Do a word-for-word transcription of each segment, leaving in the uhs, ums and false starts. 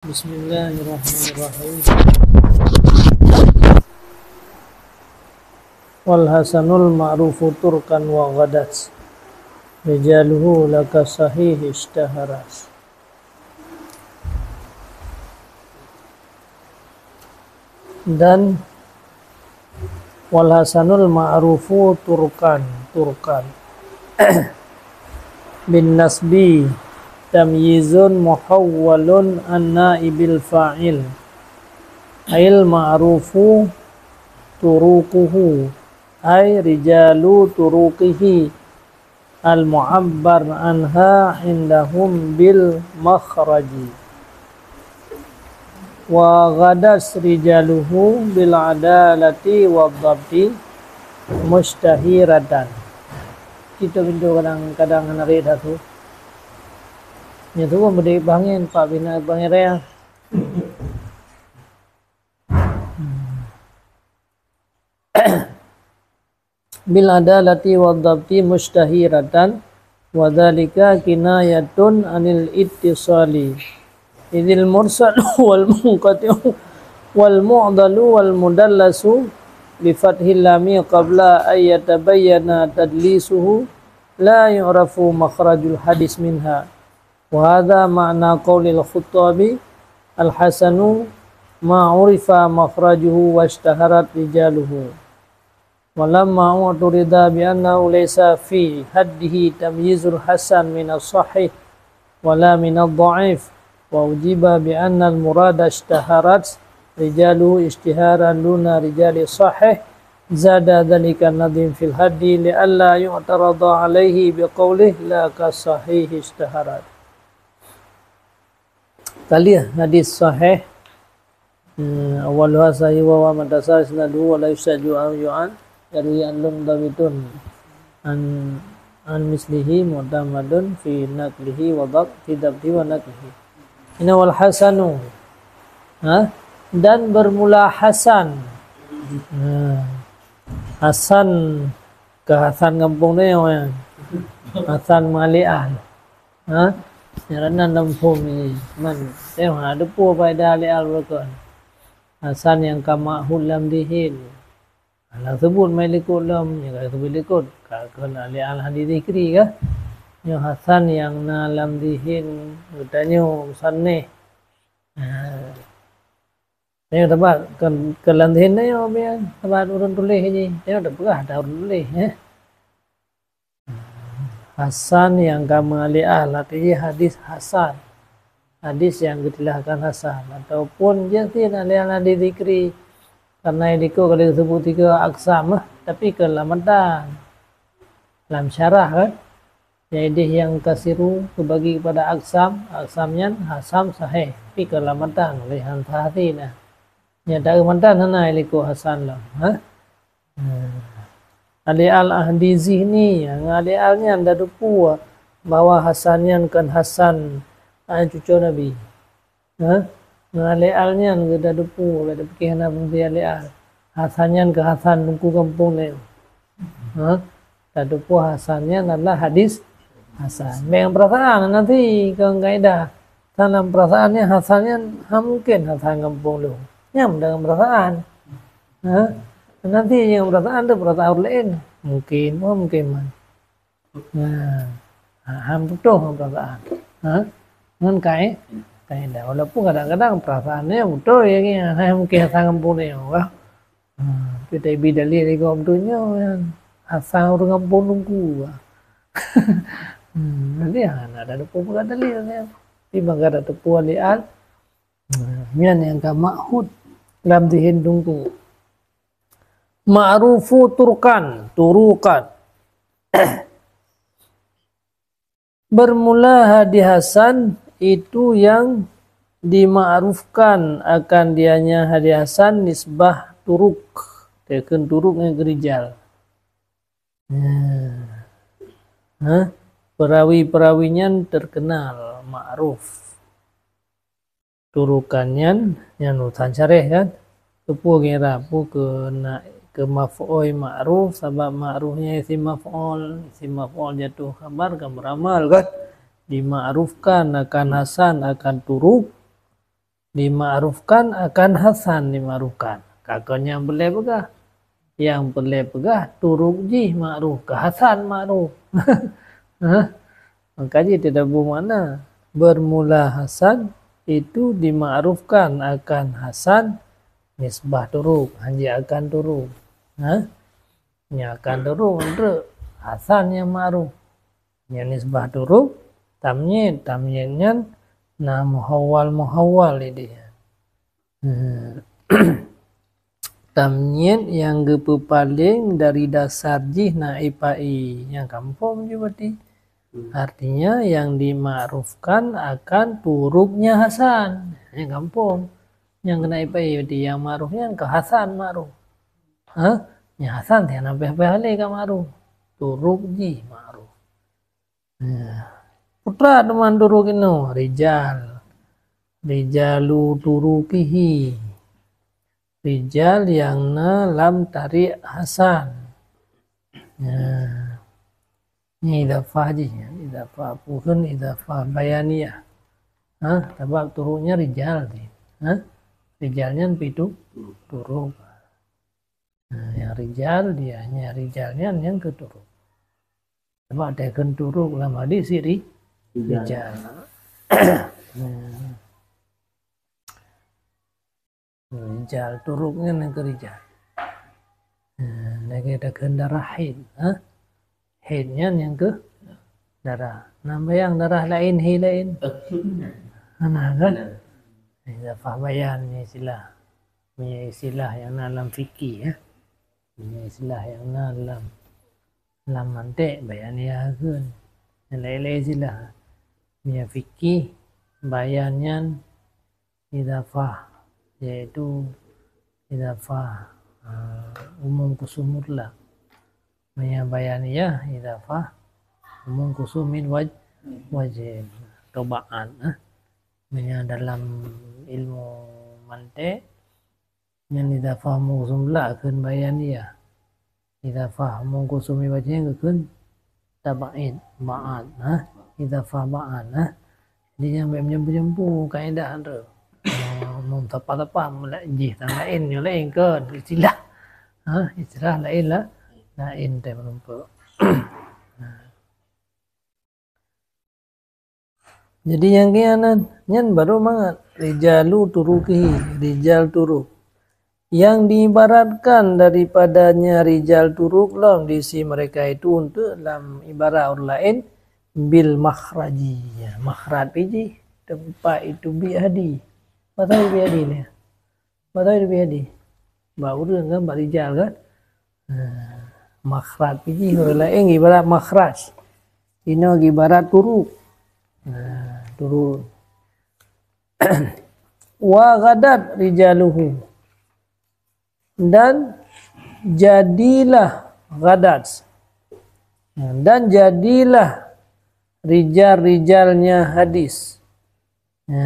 Bismillahirrahmanirrahim. Wal hasanul ma'rufu turkan wa ghadat rijaluhu laka sahih ishtaharat. Dan wal hasanul ma'rufu turkan, turkan bin nasbi tamyizun muhawwalun an naibil fa'il. Ail ma'rufu turuquhu, ay rijalu turuqihi al mu'abbar anha indahum bil makhraji. Wa ghadat rijaluhu bil adalati wad dhabti mustahiratan. Kita pintu kadang-kadang hana reda tu. Nya tu pun berdek bangen, pak bina bangen raya. Bil adalati wad dhabti mustahiratan, wa dzalika kinayatun anil ittisali. Idzil mursal wal munqati'u wal mu'dalu wal mudallasu bi fathil lami qabla an yatabayyana tadlisuhu la yu'rafu makhrajul hadis minha. Wa hadza ma'na qaulil Khattabi, "Al-hasanu ma urifa makhrajuhu washtaharat rijaluhu." Wa lamma u'turida bi annahu laysa fi haddihi tamyizul hasan minas sahih wala minad dha'if, wa ujiba bi annal murada ishtaharat rijaluhu ishtiharan duna rijali sahih, zada dzalika nadhim fil haddi li alla yu'tarada alaihi bi qaulihi la ka sahih ishtaharat. Kaliah hadis sahih, eh, awwaluha sahih wa huwa muttasil isnaduhu wa la yusyaddu aw yu'an, yarwi adlun dhabitun an, an mislihi mu'tamadun fi naqlihi wa dhab, fi dhabtihi wa naqlihi. Ina wal hasanu, ha? Dan bermula hasan. Ha. Hasan, ke Hasan gampông nyoe, ya. Hasan Malian. Ha? Nyang na lam phom nyoe. Man, teuh ha deupue faedah ahli al-Qur'an. Hasan nyang ka ma'hud lam dihin. Hana seubut mai likot lom, nyang ka seubut likot. Ka kheun ahli al-hadis zikri ka. Nyoe Hasan nyang na lam dihin geutanyoe musannif. Ha. Nyoe teuma ke, ke lam dihin nyoe biasa teuma ureuëng tuléh jih. Nyoe teupeugah dah ureuëng tuléh, eh. Hasan nyang ka meualih al, artinya hadis hasan. Hadis nyang geutilahkan hasan. Ataupun jih sih ahli al hadis zikri. Karena di ko ka disebut tiga aksam lah, tapi ke lam matan. Lam syarah kan. Jadi nyang kasiru teubagi kepada aksam, aksam nyan hasan sahih. Tapi ke lam matan oleh han sahih nah. Nyata matan hana iliko hasan lom. Ha? Hmm. Ali al-Ahdi Zihni, ngon Ali al nyan da teupeu bahwa Hasan nyan kon Hasan, ah, cucu Nabi. Ha? Ngon Ali al nyan geuda teupeu, lé teupeu hana fungsi Ali al. Hasan nyan keu Hasan teungku gampông lé. Ha? Da teupeu Hasan nyan adalah hadis hasan. Meng perasaan nanti keu kaidah. Dalam perasaan nyan Hasan nyan ha mungkin Hasan gampông lé. Nyam dengan perasaan. Ha? Nanti nyang perasaan tu perasaan ureuëng laén. Mungkin, oh, mungkin man. Nah, ha, han putôh ngon perasaan. Ha? Ngon kai, kaidah. Walaupun kadang-kadang perasaan nyan putôh ya, ya, ha, mungkin Hasan gampông lé. Ha, tapi bi dalil di kaum tu nyoe kan. Hasan ureuëng gampông teungku. Hmm, jadi ha, nak ada teupeu bukan dalil ya. Tapi bangga ada teupeu Ali al. Nah, nyan nyang ka ma'hud lam dihin teungku. Ma'rufu turkan, turukan. Bermula hadis hasan itu yang dima'rufkan akan dianya hadis hasan nisbah turuk. Teukheun turuk ngon geurijal. Nah. Hah? Perawi-perawi nyan terkenal, ma'ruf. Turukan nyan, nyan urusan syarah kan. Teupeu ngira peue keu na, keu maf'ul ma'ruf, sabab ma'ruf nyan isim maf'ul, isim maf'ul jatuh khabar kan beuramal kan. Dima'rufkan akan hasan akan turuk. Dimakrufkan akan hasan dimakrufkan. Ka kon nyang peureulée peugah. Nyang peureulée peugah turuk jih makruf, keu hasan makruf. Hah? Maka jih teudabu makna, bermula hasan itu dimakrufkan akan hasan nisbah turuk, hanjeuet akan turuk. Hah? Nyang akan turuk, hasan nyang makruf. Nyang nisbah turuk, tamyiz, tamyiz nyan na muhawwal-muhawwal idéh. Hmm. Tamyiz nyang geupeupaleng dari dasar jih naib fa'i. Nyang ka muphom jih berarti. Hmm. Artinya, nyang dimakrufkan akan turuknya hasan. Nyang ka muphom. Nyang keu naib fa'i berarti nyang makruf nyan keu hasan makruf. Ha? Nyang hasan tiang na pih-pih lé ka makruf. Turuk jih makruf. Nah, putra teuma turuk inoe, rijal. Rijalu turukihi. Rijal nyang na lam tarik hasan. Nah, ni idafah jih, idafah apa kheun, idafah bayaniyah. Ha, sabab turuknya rijal jih. Ha? Rijal nyan pitu turuk. Nah, nyang rijal dia, nyang rijal nyan nyang keu turuk. Sabab teukeun turuk lam hadis cit ri-, rijal. Rijal. Hmm. Rijal turuk nyan nyang keu rijal. Hmm, lagée teukeun darah haid, ha? Haid nyan nyang keu darah. Na bayang darah laén, haid laén? Hana kan? Nah. Idafah bayan ni istilah. Punya istilah nyang na lam fikih, ya. Punya istilah nyang na lam, lam mantek bayan ya kheun. Nyang laén-laén istilah. Punya fikih bayan nyan idafah, yaitu idafah, eh, umum khusus mutlak. Meunyo bayaniyah idafah umum khusus min waj-, wajib atau ba'an, eh. Meunyo dalam ilmu mantek, nyan idafah umum khusus mutlak kheun bayaniyah. Idafah umum khusus min wajib kheun tab'id, ba'an, ha? Idafah ba'an, ha? Jadi, nyang bék meujampu-jampu kaedah tu. Umum sapa-sapa mulai jih tan laén, nyoe laén kon istilah. Ha? Istilah laén lah. Laén teuh meureumpok. Jadi nyang kian nyan, nyan baru mangat. Rijalu turukihi, rijal turuk. Yang diibaratkan daripadanya rijal turuk lom di sisi mereka itu untuk lam ibarat ureuëng laén bil makhraji. Ya, makhraj pih jih, tempat itu bi hadi. Masa bi hadi ni. Mata dia bi hadi. Bak ureuëng kan, bak rijal kan. Ha, makhraj pih jih ureuëng laén ibarat makhraj. Inoe ibarat turuk. Ha, turuk. Wa ghadat rijaluhu. Dan jadilah ghadat. Dan jadilah rijal-rijalnya hadis. Ha.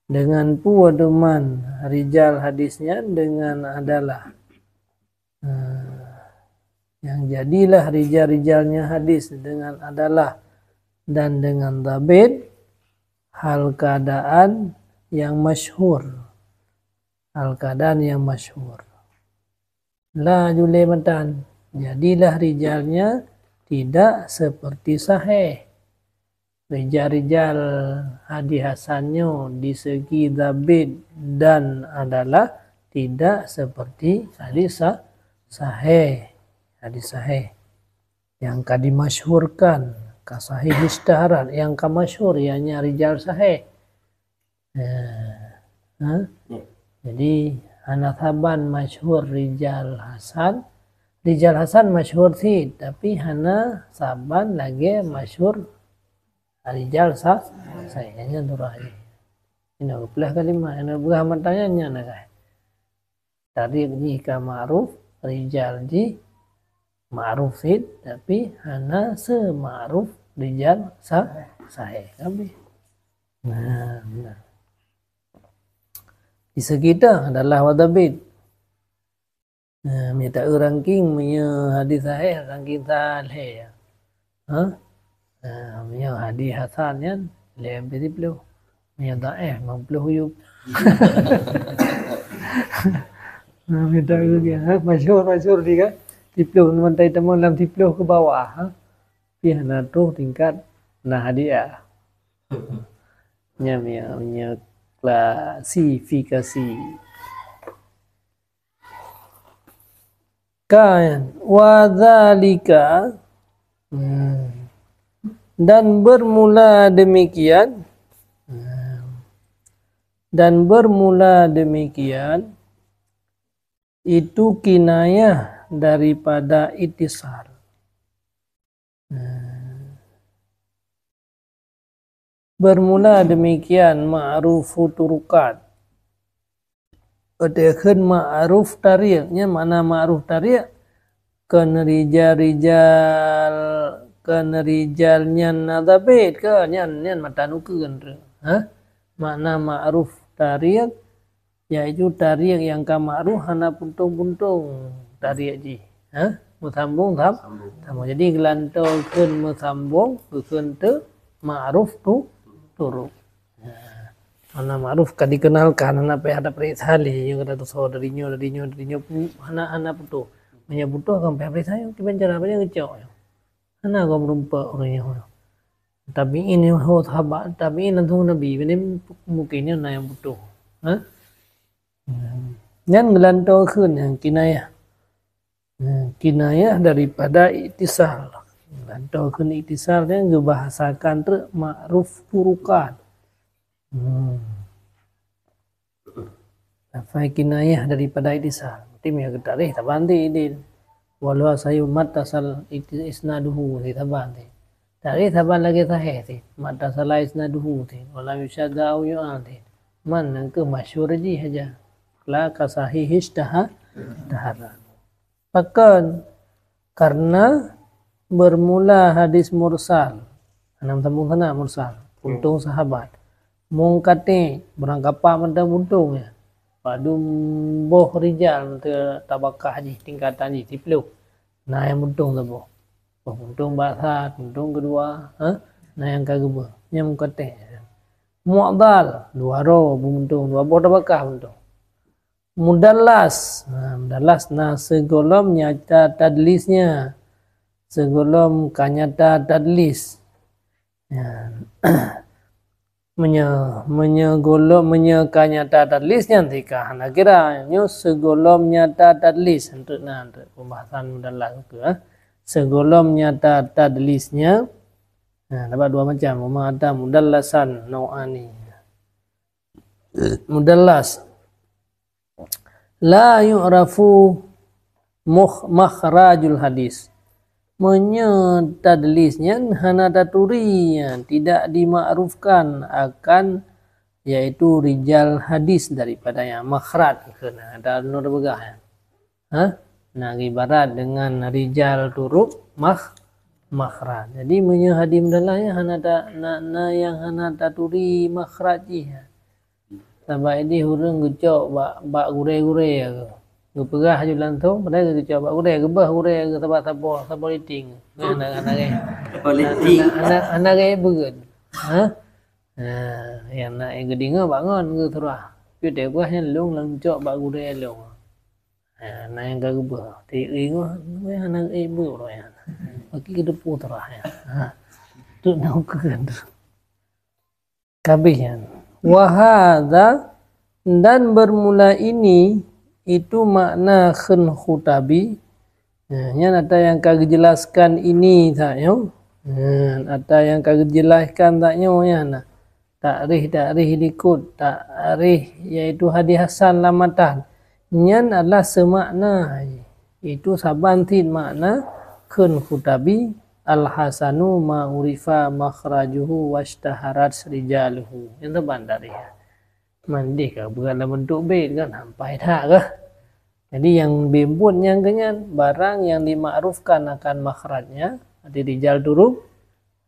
Dengan peue teuma rijal hadis nyan, dengan adalah. Nah, yang jadilah rijal-rijalnya hadis dengan adalah dan dengan dhabit, hal keadaan yang masyhur. Hal keadaan yang masyhur. La julée matan, jadilah rijalnya tidak seperti sahih. Rijal-rijal hadis hasan nyoe di segi dhabit dan adalah tidak seperti hadis sa-, sahih. Hadis sahih yang ka dimasyhurkan, ka sahih isytaharat, yang ka masyhur, ianya rijal sahih. Nah, ha? Ya. Jadi, hana saban masyhur rijal hasan. Rijal hasan masyhur cit, tapi hana saban lagée masyhur rijal sa-, sahih. Nyan turah jih. Inoe geupeugah kalimat, inoe geupeugah matan nyan, nyan agak. Tarik jih ka ma'ruf, rijal jih ma'ruf cit, tapi hana sema'ruf rijal sa-, sahih. Habis. Nah, benar. Di segi tu adalah wa dhabit. Nah, meunyo ta-eu ranking, meunyo hadis sahih, ranking saleh. Ha? Nah, meunyo hadis hasan nyan, lhée M P C ploh. Meunyoe dhaif, limong ploh yup. Nah, minta lagi, ha? Masyhur, masyhur di kan? Siploh, mantai teuma lam siploh ke bawah, ha? Pih hana troh tingkat na hadiah. Nyan, nyan, nyan klasifikasi. Kan, wa dzalika, hmm, dan bermula demikian, hmm, dan bermula demikian, itu kinayah daripada itisal. Hmm. Bermula demikian ma'rufu turuqan. Watèe kheun ma'ruf tariq, nyan makna ma'ruf tariq, kon rijal-rijal, kon rijal nyan na zabit, kon nyan, nyan mata nukeueng tu. Ha? Makna ma'ruf tariq, yaitu tariq nyang ka ma'ruf hana puntông-puntông tariq jih. Ha? Meusambông sam-, sambông. Jadi geulantoe kheun meusambông, geukheun teuk ma'ruf tu-, turuq. Ha. Hana ma'ruf ka dikenalkan, hana payah tapeuriksa lé, nyoe ka tatusoe dari nyoe, dari nyoe, dari nyoe, hana, hana putôh. Meunyoe putôh, kan payah peuriksa, nyoe kiban cara, pajan geucok nyoe. Hana gob rumpok ureueng nyoe. Tabi'in nyoe ho sahabat, tabi'in langsung Nabi, mungkin nyoe na nyang putôh. Ha? Nyan geulantoe kheun nyang kinayah. Nah, kinayah daripada itisal. Geulantoe kheun itisal nyan geubahasakan treuk ma'ruf turuqan. Hmm. Lafai kinayah daripada itisal. Berarti meunyoe geutarikh saban cit idin. Walau sayu mattasal iti-, isnaduhu cit saban cit. Tarikh saban lagèe sahih cit. Mattasala isnaduhu cit. Walam yusyadz au yu'al cit. Man nyan keuh masyhur jih saja. La ka sahih isytaha-, isytahara. Pakon? Karena bermula hadis mursal. Hana meusambông sanad mursal. Puntông sahabat. Munqati', barang kapak mantong puntông nyan. Padum boh rijal mantong tabakah jih, tingkatan jih, siploh. Na nyang puntông saboh. Boh puntông bak that, puntông keudua, ha? Na nyang ka geubeuet. Nyan munqati'. Mu'dhal, dua droe puntông, dua boh tabakah puntông. Mudallas. Ha, mudallas na sigohlom nyata tadlisnya. Sigohlom ka nyata tadlis. Ya. Meunyoe, meunyoe gohlom, meunyoe ka nyata tadlis nyan sika hana kira. Nyoe sigohlom nyata tadlis. Untuk na, untuk pembahasan mudallas tu, ha. Sigohlom nyata tadlisnya. Nah, dapat dua macam. Wa ma ata mudallasan nau'ani. Mudallas. La yu'rafu mukh-, makhrajul hadis. Meunyoe tadlis nyan hana taturi, ya, tidak dimakrufkan akan, yaitu rijal hadis daripada nyan, makhraj kheun, ada nur peugah nyan. Ha? Nah, ibarat dengan rijal turuq makh-, makhraj. Jadi, meunyoe hadis mudallas nyan hana ta-, na, na nyang hana taturi makhraj jih. Sabab ideh ureueng geucok bak, bak gurèe-gurèe geuh. Geupeugah aju langsông, padahai geucok bak gurèe, geubeuh gurèe geuh saboh, saboh, saboh iting. Nyan hana, hana gèt. Saboh iting. Hana, hana, hana gèt beuet. Ha? Ha, nyang na geudeungö bak ngon geuh surah. Tapi teupeugah nyan lôn lam cok bak gurèe lôn. Ha, na nyang ka geubeuh. Teuingat, hana geudeungö roh nyan. Bagi geudeungo surah nyan. Ha. Tu na ukeue. Ka abéh nyan. Wa hadza, dan bermula ini, itu makna kheun khutabi. Nah, nyan ata nyang ka geujeulaskan ini that nyoe. Nah, ata nyang ka geujeulaskan that nyoe nyan. Takrih, takrih likot, takrih, yaitu hadis hasan lam matan. Nyan adalah seumakna, itu saban cit makna kheun khutabi, al-hasanu ma urifa makhrajuhu wasytaharat rijaluhu. Nyan saban takrih. Mandeh ka bukan dalam bentuk bait kan, hampai that kah? Jadi nyang beuet nyan keuh nyan, barang yang dimakrufkan akan makhrajnya, arti rijal turuq,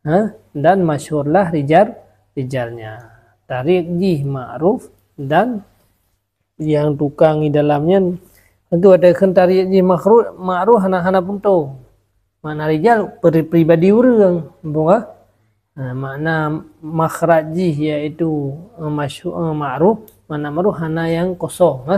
ha, dan masyhurlah rijal, rijalnya. Tarik jih makruf dan nyang tukang di dalam nyan, tentu ada kheun tarik jih makruf, makruf hana, hana puntông. Makna rijal pri-, pribadi ureueng, muphom kah? Ha, makna makhraj jih yaitu, eh, masyhu-, eh, ma'ruf, makna ma'ruf hana nyang kosong, ha?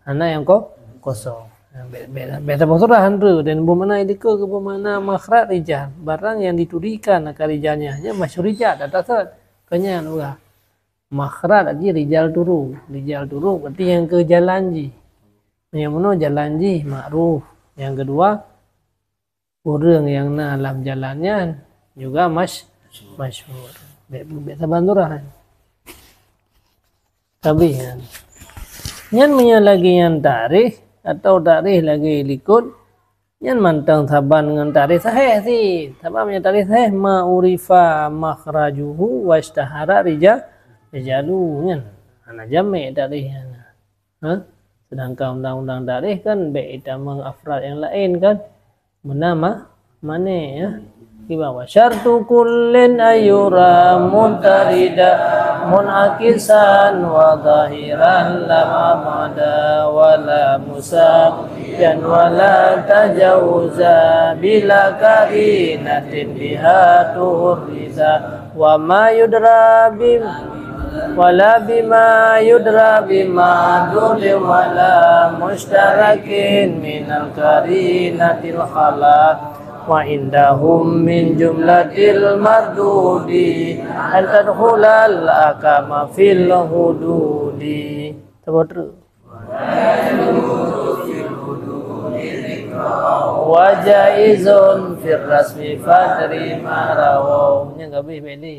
Hana nyang ko-, kosong. Ha, be-, be-, beda boh surah han tu, dan bermakna itu ke bermakna makhraj rijal, barang yang ditujukan akan rijalnya, ya masyhur rijal, tak tasat. Kanya ulah. Makhraj lagi rijal turu. Rijal turu berarti yang ke jalan jih. Yang mana jalan jih ma'ruf. Yang kedua, ureuëng nyang na lam jalan nyan juga mas-, masyhur. Bèk, bèk saban surah. Habis nyan. Nyan meunyoe lagi nyan takrif atau takrif lagi likot, nyan mantong saban ngon takrif sahih cit. Saban meunyoe takrif sahih, ma urifa makhrajuhu wa ishtahara rija-, rijalu nyan. Hana jamek takrif nyan. Ha? Sedangkan undang-undang takrif kan bèk itamong afrad nyang laén kan. Meunan ma-, mané, ya. Kiban, wa syartu kullin ayyura muntarida munakisan wa zahiran la mamada wa la musawiyan wa la tajawuza bila karinatin biha tuhurriza wa ma yudra bi Wala bima yudra bima duri wala mushtarakin minal karinatil khala. Wa indahum min jumlatil mardudi an tadkhulal akama fil hududi. Saboh treuk. Wa jaizun fir rasmi fadri ma rawaw. Nyang habéh bèk lé.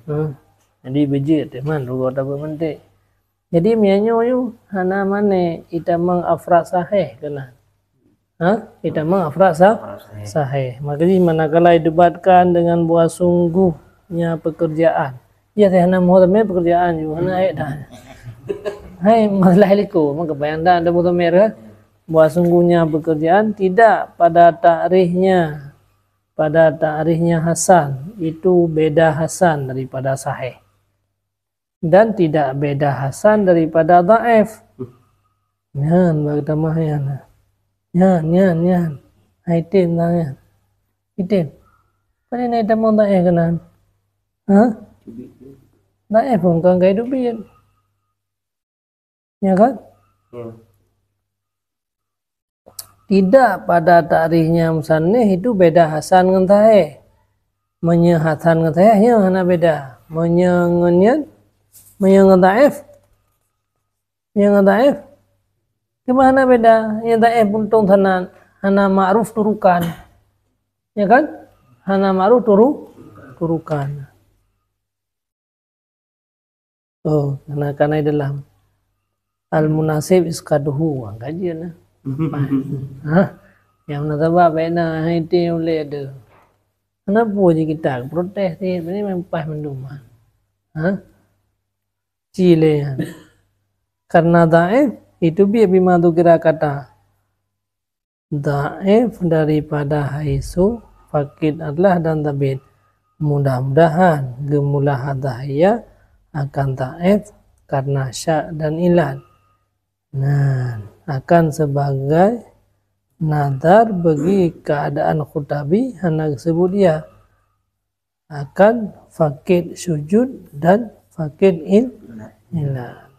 Hmm. Jadi beujeuet teuh man rugoe tabeuet meuntek. Jadi meunyoe nyoe hana mané itamong afrad sahih keunan. Ha? Itamong afrad sa-, sahih. Maka jih manakala idubatkan dengan buah sungguhnya pekerjaan. Ya, saya hana mudhamir pekerjaan ju, hana ayat dah. Hai, masalah liko, maka bayang dah ada mudhamir ke? Buah sungguhnya pekerjaan tidak pada takrifnya, pada takrifnya hasan, itu beda hasan daripada sahih. Dan tidak beda hasan daripada dhaif. Nyan bagi tamah nyan. Nyan, nyan, nyan. Hai tem nah nyan. Item. Pada nai tamah dhaif keunan. Ha? Dhaif pun kan kai dubiet. Ya kan? Ya. Tidak pada takrifnya musannif itu beda hasan ngon sahih. Meunyoe hasan ngon sahih, nyoe hana beda. Meunyoe ngon nyan, meunyoe ngon dhaif, meunyoe ngon dhaif, cuma hana beda. Nyang dhaif untung hana, hana ma'ruf turukan. Ya kan? Hana ma'ruf turu-, turukan. Oh, kana, kana dalam. Al-munasib isqaduhu, wah, kajian lah. Ha? Yang munasabah baik na, hai ti uleh tu. Kenapa je kita protes ni? Ini memang pas menduma. Ha? Cile. Karena dhaif, itu biar bima tu kira kata. Dhaif daripada haitsu, fakid adalah dan thabit. Mudah-mudahan geumulahazah ia akan dhaif karena syak dan ilat. Nah, akan sebagai nazar bagi keadaan khutabi hana geusebut ia. Akan fakid sujud dan fakid il-, ilat.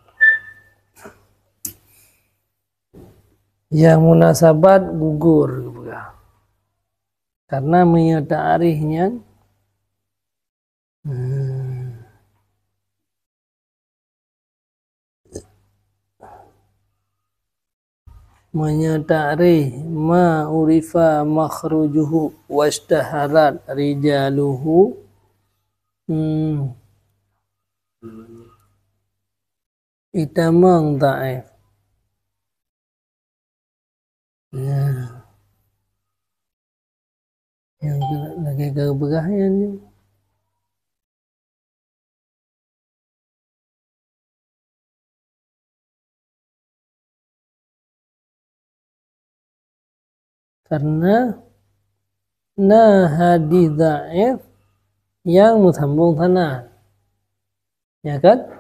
Nyang munasabat gugur geupeugah. Karena meunyoe takrif nyan, hmm, meunyoe takrif ma urifa makhrujuhu wasytaharat rijaluhu, hmm, itamong dhaif. Ya. Nyang lagèe geupeugah nyan nyoe. Karena na hadis dhaif nyang meusambong sanad. Ya kan?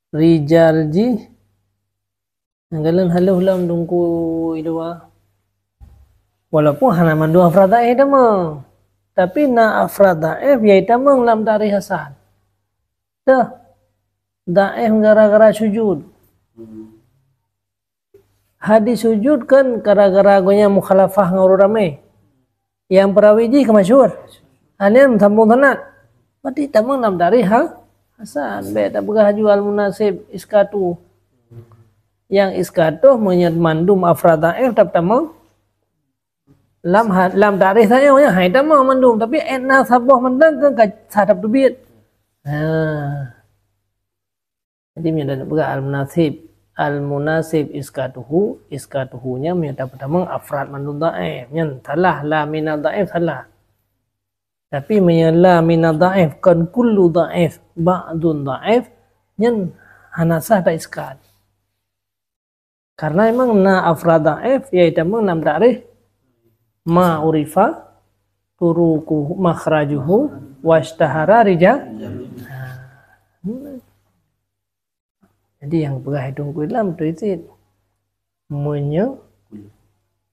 Rijal jih nyang galon halôh lom dungku i luwa. Walaupun hana mandum afrad dhaif teuma. Tapi na afrad dhaif, ya itamong lam ta'rif hasan. Dah. Dhaif gara-gara sujud. Hadis sujud kan gara-gara gobnyan mukhalafah ngon ureuëng ramé. Nyang peurawi jih ka masyhur. Nyan sambong sanad. Berarti tamong lam ta'rif ha-, hasan. Bék tapeugah laju al-munasib isqatuhu. Nyang isqatuhu meunyoe mandum afrad dhaif, tapi tamong lam ha-, lam ta'rif saja, ya, hai tamong mandum. Tapi na saboh mantong kan ka sah teubiet. Ha. Jadi, meunyoe tapeugah al-munasib, al-munasib isqatuhu, isqatuhu nyan meunyoe tapeutamong afrad mandum dhaif, nyan salah, la minadh dhaif salah. Tapi meunyoe la minadh dhaif, kon kullu dhaif, ba'dun dhaif, nyan hana sah ta-isqat. Karena memang na afrad dhaif, ya itamong lam ta'rif ma urifa turuquhu makhrajuhu washtahara rija-, ha. Jadi nyang peugah Teungku Ilam beutôi cit. Meunyoe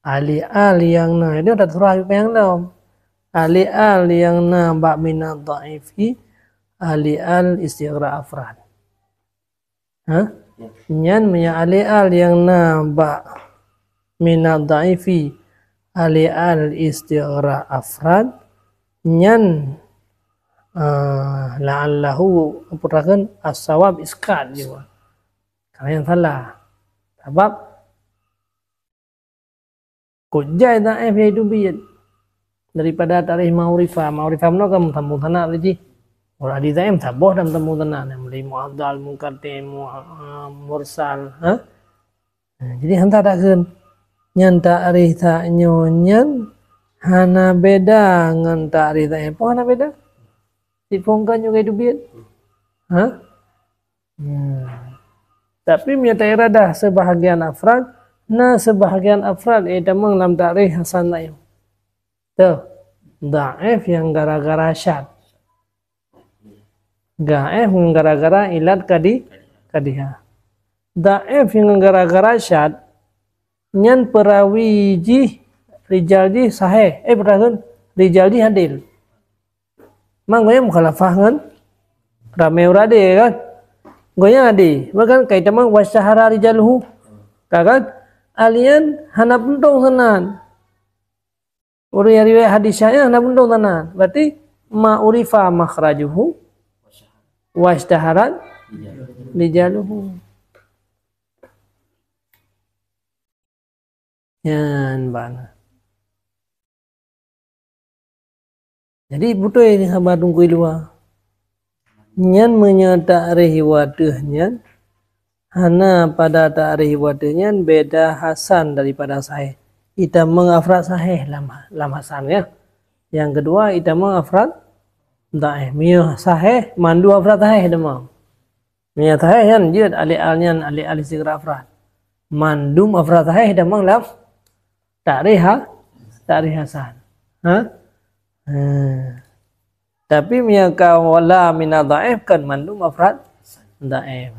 ahli al nyang na, itu dah surah nyang lom. Ahli al nyang na bak minadh dhaifi, ahli al istighraq afrad. Ha? Ya. Nyan meunyoe ahli al nyang na bak minadh dhaifi, ahli al istighraq afrad, nyan, ah, la'allahu, peue takheun, as-shawab isqat jih. Karena nyan salah. Sabab kok jai dhaif ya itu biet. Daripada ta'rif ma urifa. Ma urifa meunoe kan sambong sanad lé jih. Ureuëng hadis dhaif saboh dan sambong sanad. Mulai mu'adhal, munqati', mu-, ah, mursal. Ha? Nah, jadi hana takheun. Nyan ta'rif tanyoe nyan hana beda ngon ta'rif dhaif. Peue hana beda? Siphon kan juga itu biet. Ha? Hmm. Tapi meunyoe ta-iradah sebahagian afrad, na sebahagian afrad, eh, tamong lam ta'rif hasan dhaif. Tuh, dhaif nyang gara-gara syad. Dhaif nyang gara-gara ilat kadi-, kadiha. Dhaif nyang gara-gara syad, nyan peurawi jih, rijal jih sahih. Eh, peue takheun, rijal jih adil. Mang gobnyan mukhalafah ngon ramé ureuëng adé kan? Gobnyan adé, maka kan ka itamong washtahara rijaluhu. Ka kan? Ahli nyan hana peuntong sanad. Ureuëng nyang riwayat hadis syad nyan hana peuntong sanad. Berarti ma urifa makhrajuhu washtahara rijaluhu. Nyan bana. Jadi beutôi ni haba Teungku Ilam. Nyan meunyoe ta'rif wateuh nyan, hana pada ta'rif wateuh nyan beda hasan daripada sahih. Itamong afrad sahih lam, lam hasan ya. Nyang keudua itamong afrad dhaif. Meunyoe sahih, mandum afrad sahih itamong. Meunyoe sahih nyan jeuet ahli al nyan ahli al istighraq afrad. Mandum afrad sahih itamong lam ta'rif ha-, ta'rif hasan. Ha? Ha. Tapi meunyoe ka la minadh dhaif kan mandum afrad dhaif.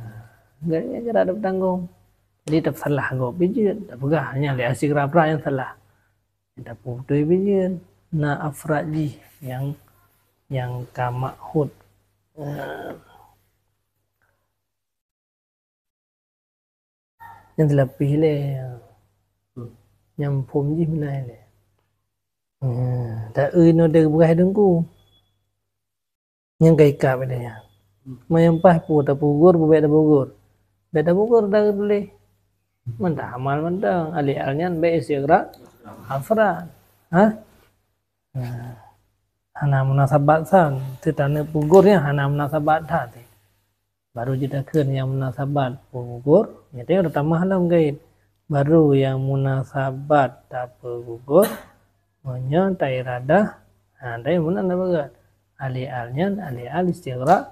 Jadi nyan cara ada peutanggong. Jadi tasalah gob pih jeuet, tapeugah nyan lé al istighraq afrad nyang salah. Tapeutôi pih jeuet. Na afrad jih nyang, nyang ka ma'khudz. Ha. Nyang teulapih lé. Hmm. Nyang phom jih meunan lé. Hmm, ta-eu inoe deuh beurah Teungku. Nyang ka ikab lé nyan. Hmm. Meunyoe paih peue tapeugugur, peue bék tapeugugur. Bék tapeugugur dah tuléh. Mantong amal mantong. Ahli al nyan bék istighraq afrad. Ha? Nah, hana munasabat san. Teuh taneuk peugugur nyan hana munasabat that. Baru jeuet takheun nyang munasabat peugugur, nyan teuh tatamah lam gait. Baru nyang munasabat tapeugugur, meunyoe ta-iradah, ha, dari meunan tapeugah. Ahli al nyan, ahli al istighraq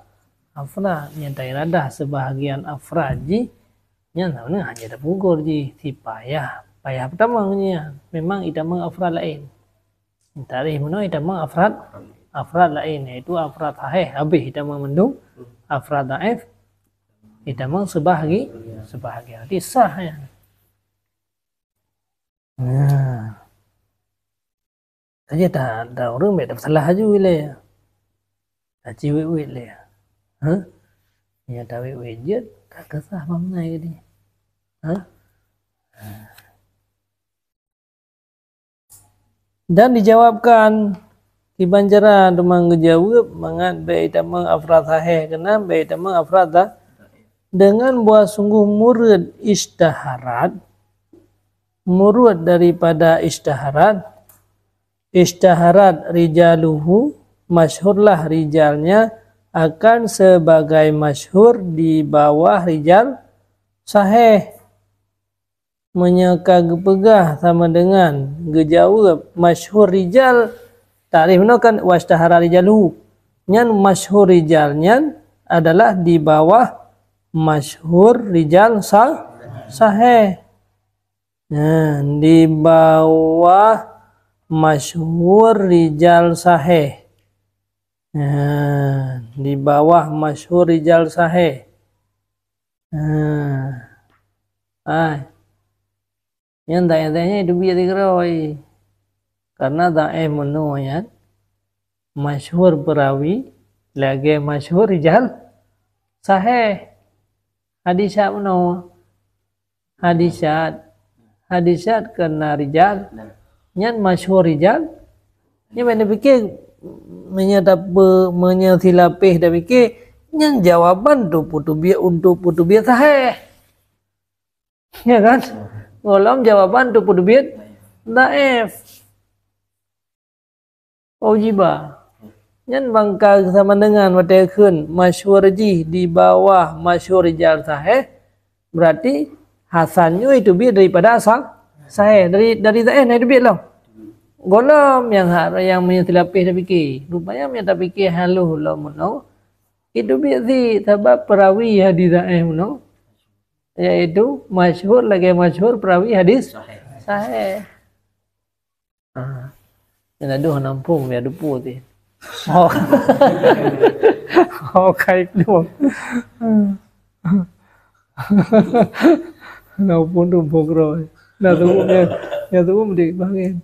afrad. Nyan ta-iradah sebahagian afrad jih, nyan saboh hana tapeugugur jih. Sipayah, payah peutamong nyan. Memang itamong afrad laén. Tarikh meunoe itamong afrad, afrad laén, yaitu afrad sahih habéh itamong mandum, afrad dhaif itamong seubahagi-, seubahagian. Berarti sah nyan. Nah. Saja ta, ta ureuëng bék tapeusalah laju ilée. Taci wét-wét lé. Hah? Nyang tawét-wét jeuet, ka keusah bang nai geude. Hah? Dan dijawabkan, kiban cara teuma geujaweueb mangat bék tamong afrad sahih keunan bék tamong afrad dha-, dengan bahwa sungguh murud isytaharat, murud daripada isytaharat, isytaharat rijaluhu, masyhurlah rijalnya, akan sebagai masyhur di bawah rijal sahih. Meunyoe ka geupeugah sama dengan geujaweueb masyhur rijal, takrif meunoe kan wasytahara rijaluhu. Nyan masyhur rijal nyan adalah di bawah masyhur rijal sa-, sahih. Nah, di bawah masyhur rijal sahih. Nah, di bawah masyhur rijal sahih. Nah. Ai. Nyan dhaif-dhaif nyan itu biasa dikeuroi. Karena dhaif meunoe nyan masyhur perawi lagèe masyhur rijal sahih. Hadis syadz meunoe. Hadis syadz. Hadis syadz keu na rijal. Nyan masyhur rijal. Nyan ban pike meunyoe tape-, meunyoe silapeh tapike, nyan jawaban tu peuteubiet untuk peuteubiet sahih. Ya kan? Gohlom jawaban tu peuteubiet dhaif. Ujiba. Nyan bangka sama dengan watèe kheun masyhur jih di bawah masyhur rijal sahih, berarti hasan nyoe teubiet daripada sa-, sahih. Dari, dari dhaif na teubiet lom. Gohlom nyang ha-, nyang meunyoe silapeh tapike. Rupanya meunyoe tapike halus lom meunoe, itu biet si sabab perawi hadis dhaif meunoe, yaitu masyhur lagèe masyhur perawi hadis sahih. Ah. Nyang ladôm hana muphom, ya, dupo teh. Oh. Oh, kai keudua. Hana muphom tu muphom keudroe. Nah, tu, ya, ya, tu, meudik bangen.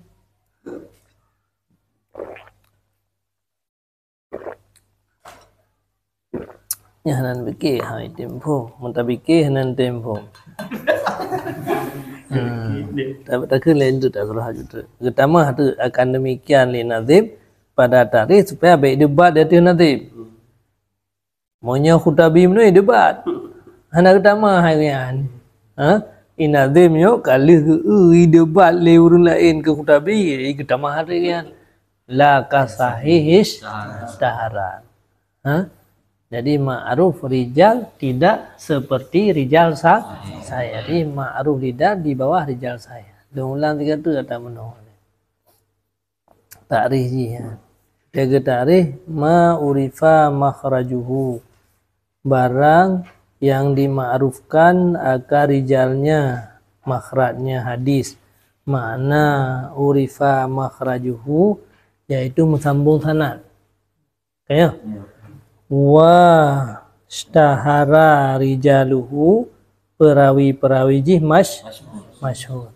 Nyan hana pike, hai tempo. Mun tapike, hana tempo. Hmm. Ta-, takheun laén tu, tak salah tu. Geutamah tu akan demikian lé nazim pada takrif supaya bék debat di ateueh nazim. Meunyoe Qurtubi meunoe debat. Hana geutamah hai nyan. Ha? I nazim nyoe ka lheueh geu-, i debat lé ureueng laén keu Qurtubi, i geutamah hari nyan. La ka sahih isytaharat. Ha? Jadi ma'ruf rijal tidak seperti rijal sa-, sahih. Jadi ma'ruf rijal di bawah rijal sahih. Lôn ulang tiga tu ata meunoe. Takrif jih, ya. Lagèe takrif ma urifa makhrajuhu. Barang yang dima'rufkan akan rijalnya, makhrajnya hadis. Makna urifa makhrajuhu, yaitu meusambong sanad. Ka, ya? Ya. Wa ishtahara rijaluhu, perawi-perawi jih masyhur. Masyhur.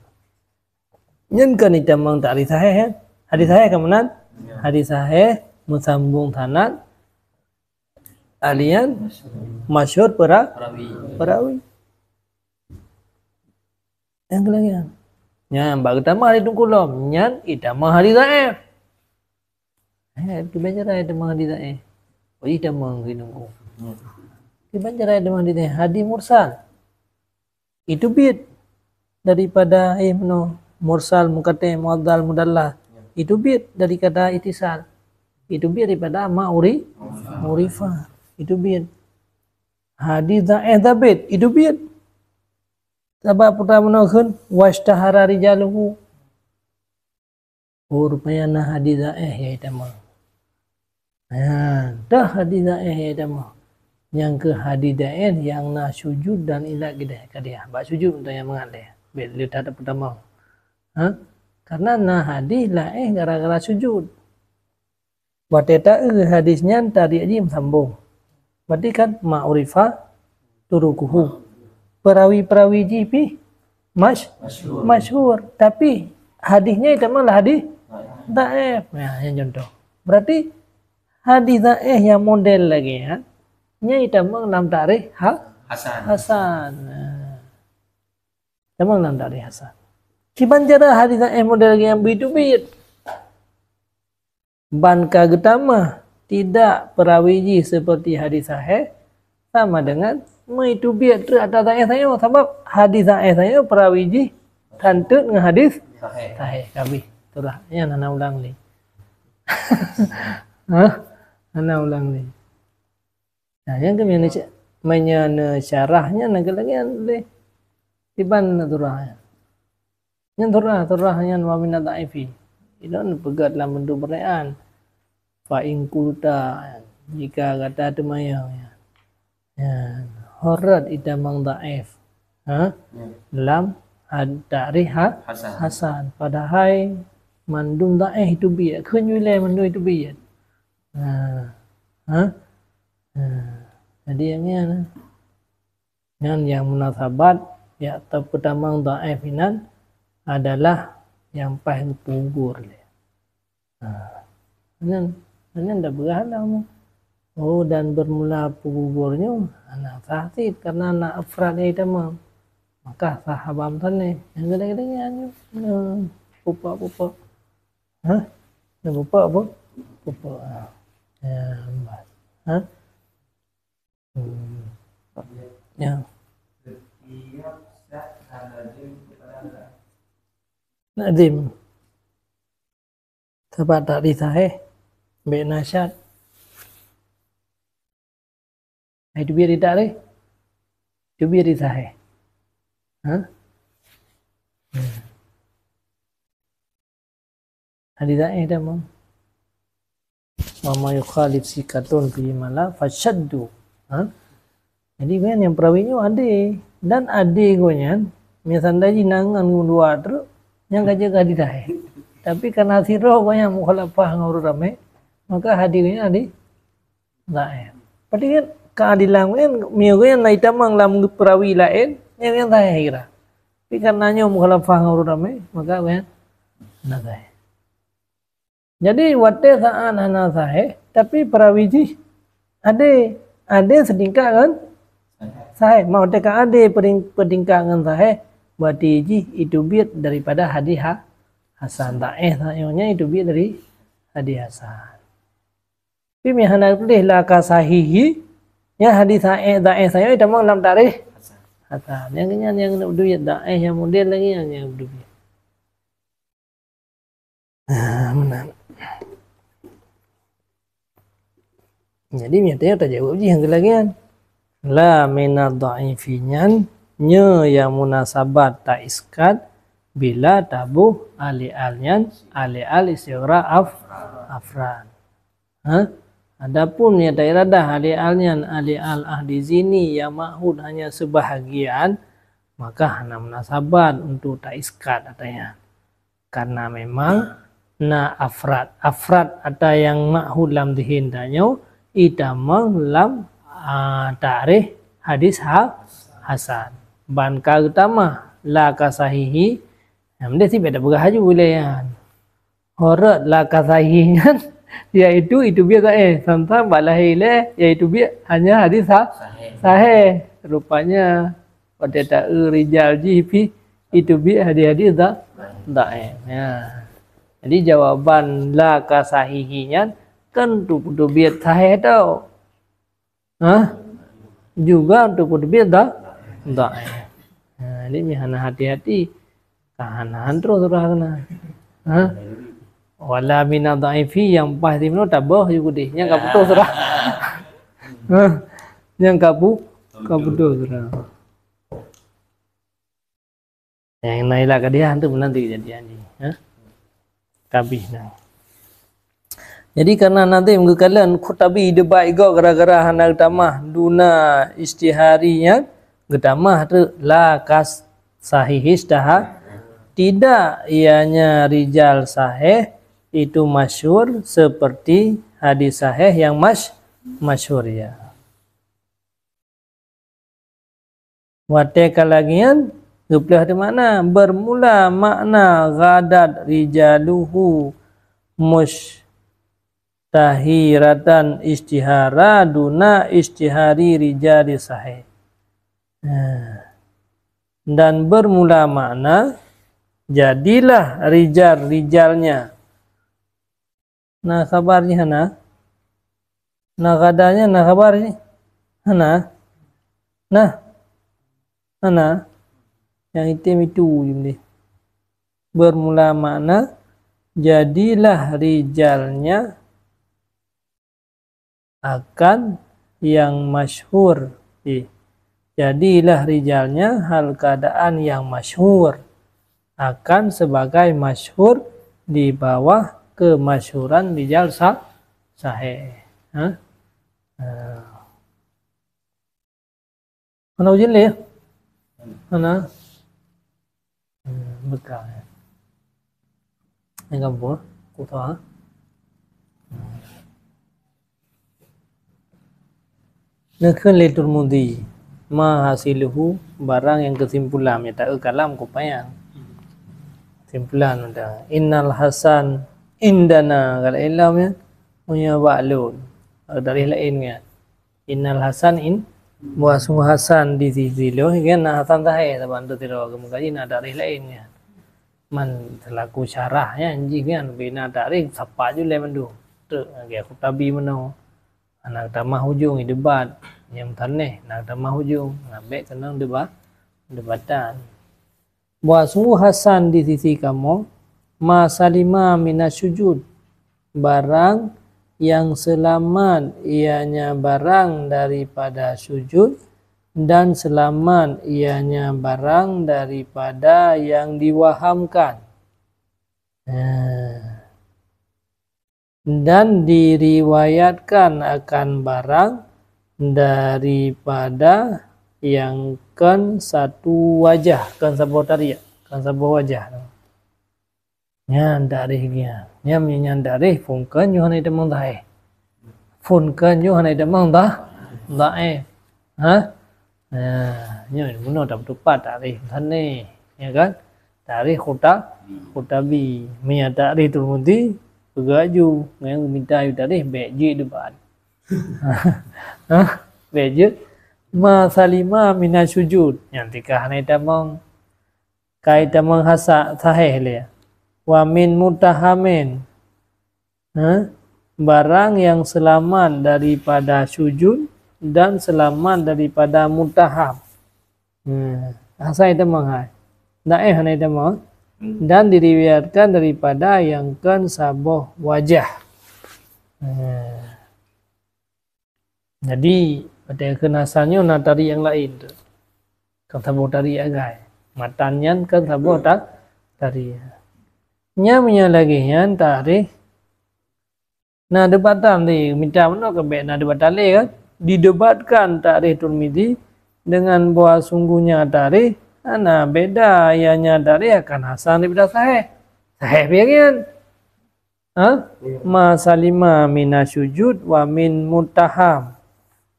Nyan kan itamong takrif sahih, ya? Hadis sahih kan meunan? Ya. Hadis sahih meusambong sanad, alian masyhur pera-, perawi. Nyang keulagian. Nyan bak geutamah di tungkulom, nyan itamah hadis dhaif. Eh, kiban cara itamah hadis dhaif. Oh, itamah keu nungku. Kiban cara itamah hadis dhaif. Hadis mursal. Itu biet daripada, eh, meunoe, mursal, munqati', mu'dhal, mudallas. Itu biet dari kata itisal. Itu biet daripada ma uri-, urifa. Itu biet. Hadis dhaif thabit. Itu biet. Sabab putra meunoe kheun, washtahara rijaluhu. Oh, rupanya na hadis dhaif nyang itamong. Ha, dah hadis dhaif nyang itamong. Nyang keu hadis dhaif nyang na syuzuz dan ilat keudeh, keudeh. Bak syuzuz tu nyang mangat lé. Bèk lé that peutamong. Ha? Karena na hadis dhaif gara-gara syuzuz. Watèe taeu hadis nyan takrif jih meusambong. Berarti kan ma urifa turukuhu. Perawi-perawi jih pih masyhur. Masyhur. Tapi hadis nyan itamong lah hadis Dhaif. Nah, nyan contoh. Berarti hadis dhaif nyang model lagée nyan, nyan itamong lam takrih ha-, Hasan. Hasan. Nah. Tamong lam takrih hasan. Kiban cara hadis dhaif model lagée nyan beuteubiet. Ban ka geutamah tidak perawi jih seperti hadis sahih, sama dengan meuteubiet treuk ata dhaif sayoe, sabab hadis dhaif sayoe perawi jih tan teuk ngon hadis sahih. Sahih, ka abéh. Itulah, nyan hana ulang lé. Hah? Hana ulang lé. Nah, nyang keumian, meunyoe neusyarah nyan lagée-lagée nyan lé. Kiban surah nyan. Nyan surah, surah nyan wa minadh dhaifi. Ilôn peugah lam bentuk pertanyaan. Fa in qulta, jika gata teumanyong, ya. Ya, horot itamong dhaif. Ha? Ya. Lam had-, takrih ha-, Hasan. Hasan. Padahai mandum dhaif teubiet. Kheun ju ilée mandum teubiet. Ha. Ha? Ha. Jadi nyang nyan. Nyan nyang munasabat, ya, atau peutamong dhaif inan adalah nyang paih geupeugugur lé. Ha. Nyan, nyan dak beurah lam. Oh, dan bermula peugugur nyoe hana sah cit karena na afrad nyang itamong. Maka sah haba meusané. Nyang geude-geude nyan nyoe. Nah, pupuk-pupuk. Hah? Nah, pupuk apa? Pupuk. Ha. Ya, bah. Ha? Hmm. Ya. Nazim. Sabab takrih sahih. Ambek na syad. Hai teubiet di takrih. Teubiet di sahih. Ha? Hmm. Hadis sahih dah, Mam. Wa ma yukhalif siqatun fi mala fasyaddu. Ha? Jadi, kan nyang perawi nyoe adé. Dan adé gobnyan, misalnya ji nangan dua truk, nyang ka jaga hadis sahih. Tapi, karena sidroe gobnyan mukhalafah ngon ureuëng ramé, maka hadis gobnyan hadis dhaif. Berarti kan keadilan kan, meunyoe gobnyan na itamong lam perawi laén, nyan nyang sahih kira. Tapi, karena nyoe mukhalafah ngon ureuëng ramé, maka gobnyan hana sahih. Jadi, watée saát hana sahih, tapi perawi jih adé, adé seutingkat ngon sahih. Mak watée ka adé peuting-, peutingkat ngon sahih, berarti jih iteubiet daripada hadis ha-, hasan. Dhaif sayoe nyan iteubiet dari hadis hasan. Tapi meuhana tuléh la ka sahihi, nyan hadis dhaif, dhaif sayoe itamong lam takrih hasan. Nyang nyan nyang teubiet dhaif, nyang model lagée nyan nyang teubiet. Ah, meunan. Jadi, nyatanya tajaweueb jih nyang keulagian. La minadh dhaifi nyan, nyoe nyang munasabat taiskat bila taboh alif al nyan, alif al istighraq af-, afrad. Ha? Adapun nyang tairadah alif al nyan alif al ahdi zihni nyang ma'hud hanya seubahagian, maka hana munasabat untuk taiskat ata nyan. Karena memang na afrad. Afrad ata nyang ma'hud lam zihin tanyoe itamong lam, a, takrih hadis ha-, hasan. Ban ka geutamah la ka sahihi, nyang deh sibék tapeugah laju ulée nyan. Horot la ka sahihi nyan, yaitu iteubiet dhaif. Sang-sang bak lahé ilée, yaitu teubiet hanya hadis ha-, sahih. Rupanya, watée ta-eu rijal jih pih, iteubiet hadis-hadis dha-, dhaif. Ya. Jadi, jawaban la ka sahihi nyan kan tu-, teubiet sahih tau. Ha? Juga untuk peuteubiet dha-, dhaif. Ha, jadi meuhana hati-hati. Ka hana han troh surah keunan. Ha? Wala minadh dhaifi nyang paih di meunoe taboh ju keudeh. Nyang ka putôh surah. Ha? Nyang ka pu-, ka putôh surah. Nyang na ilat ka diah tu meunan teujadian jih, ha? Ka abéh na. Jadi, karena Nadhim geukalon Qurtubi debat igoe gara-gara hana geutamah duna istihari nyan, geutamah treuk la ka sahihi isytahar. Tidak, ianya rijal sahih itu masyhur seperti hadis sahih yang masy-, masyhur, ya. Watée ka lagée nyan, geupeuleueh teuh makna, bermula makna ghadat rijaluhu mushtahiratan ishtihara duna ishtihari rijali sahih. Nah, dan bermula makna, jadilah rijal-rijalnya. Na khabar jih hana? Na ghadanya na khabar jih? Hana? Nah. Hana? Nyang item itu je deh. Bermula makna, jadilah rijalnya akan yang masyhur. Ih, jadilah rijalnya hal keadaan yang masyhur akan sebagai masyhur di bawah kemasyhuran rijal sa-, sahih. Ha? Ha. Hana ujeuen lé? Hana? Hmm, beuka, ya. Ni gampông, ku tahu, ha? Neukheun lé Turmudi, ma hasiluhu, barang nyang keusimpulan, ya, taeu kalam kupayang. Kesimpulan udah. Innal hasan indana, kalau ilom, ya, meunyoe bak lôn. Ada tarikh laén, ya. Innal hasan in, bahwa sungguh hasan di sisi lôn, kan na hasan sahih, saban tu tiro keumukaji na tarikh laén, kan. Man selaku syarah, ya, jih, kan, bina tarikh, sapa ju lé mandum. Trok lagèe Qurtubi meunoe. Hana tamah ujong, debat. Nyang taneh, hana tamah ujong. Nah, bèk keunong debat, debatan. Bahwa sungguh hasan di sisi kamoe, ma salima minasyujud, barang yang selamat ianya barang daripada sujud, dan selamat ianya barang daripada yang diwahamkan. Nah. Dan diriwayatkan akan barang daripada yang kon satu wajah, kon saboh tarék, kon saboh wajah. Nyan tarék nyan. Nyan, nyan tarék phôn kon nyoe hana tamong sahih. Phôn kon nyoe hana tamong dah, dhaif. Ha? Nah, nyoe bunoe tapeutupat tarék meusané, ya kan? Tarék Qurta-, Qurtubi. Meunyo tarék Turmudi, peugah ju, ngon mita ju tarék, bèk jeuet debat. Hah? Bèk jeuet. Ma salima minasyujud. Nyang tika hana tamong. Kai tamong hasa sahih lé. Wa min mutahamin. Ha? Barang yang selamat daripada sujud dan selamat daripada mutaham. Hmm. Asai tamong hai. Daif hana tamong. Dan diriwayatkan daripada yang kon saboh wajah. Hmm. Jadi, watèe kheun hasan nyoe na tarék nyang laén tu. Kon saboh tarék agai. Matan nyan kon saboh ta-, tarék. Nyan meunyoe lagèe nyan tarék na debatan lé, mita meunoe ka bèk na debatan lé kan? Didebatkan tarék Turmidi dengan bahwa sungguhnya tarék hana beda, ianya tarék akan hasan daripada sahih. Sahih pian nyan. Ha? Ma salima minasyujud wa min muttaham.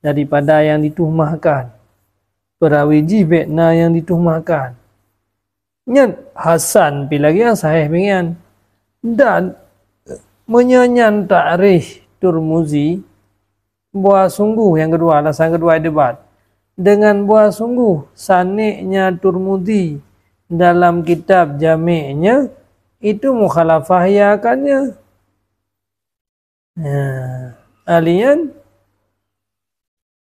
Daripada yang dituhmahkan. Perawi jih bèk na yang dituhmahkan. Nyan hasan pi lagèe nyang sahih pi nyan. Dan meunyoe nyan takrih Turmuzi, bahwa sungguh, nyang keudua, alasan keudua debat. Dengan bahwa sungguh sanidnya Turmuzi dalam kitab Jami' nya itu mukhalafah ia akannya. Nah, alian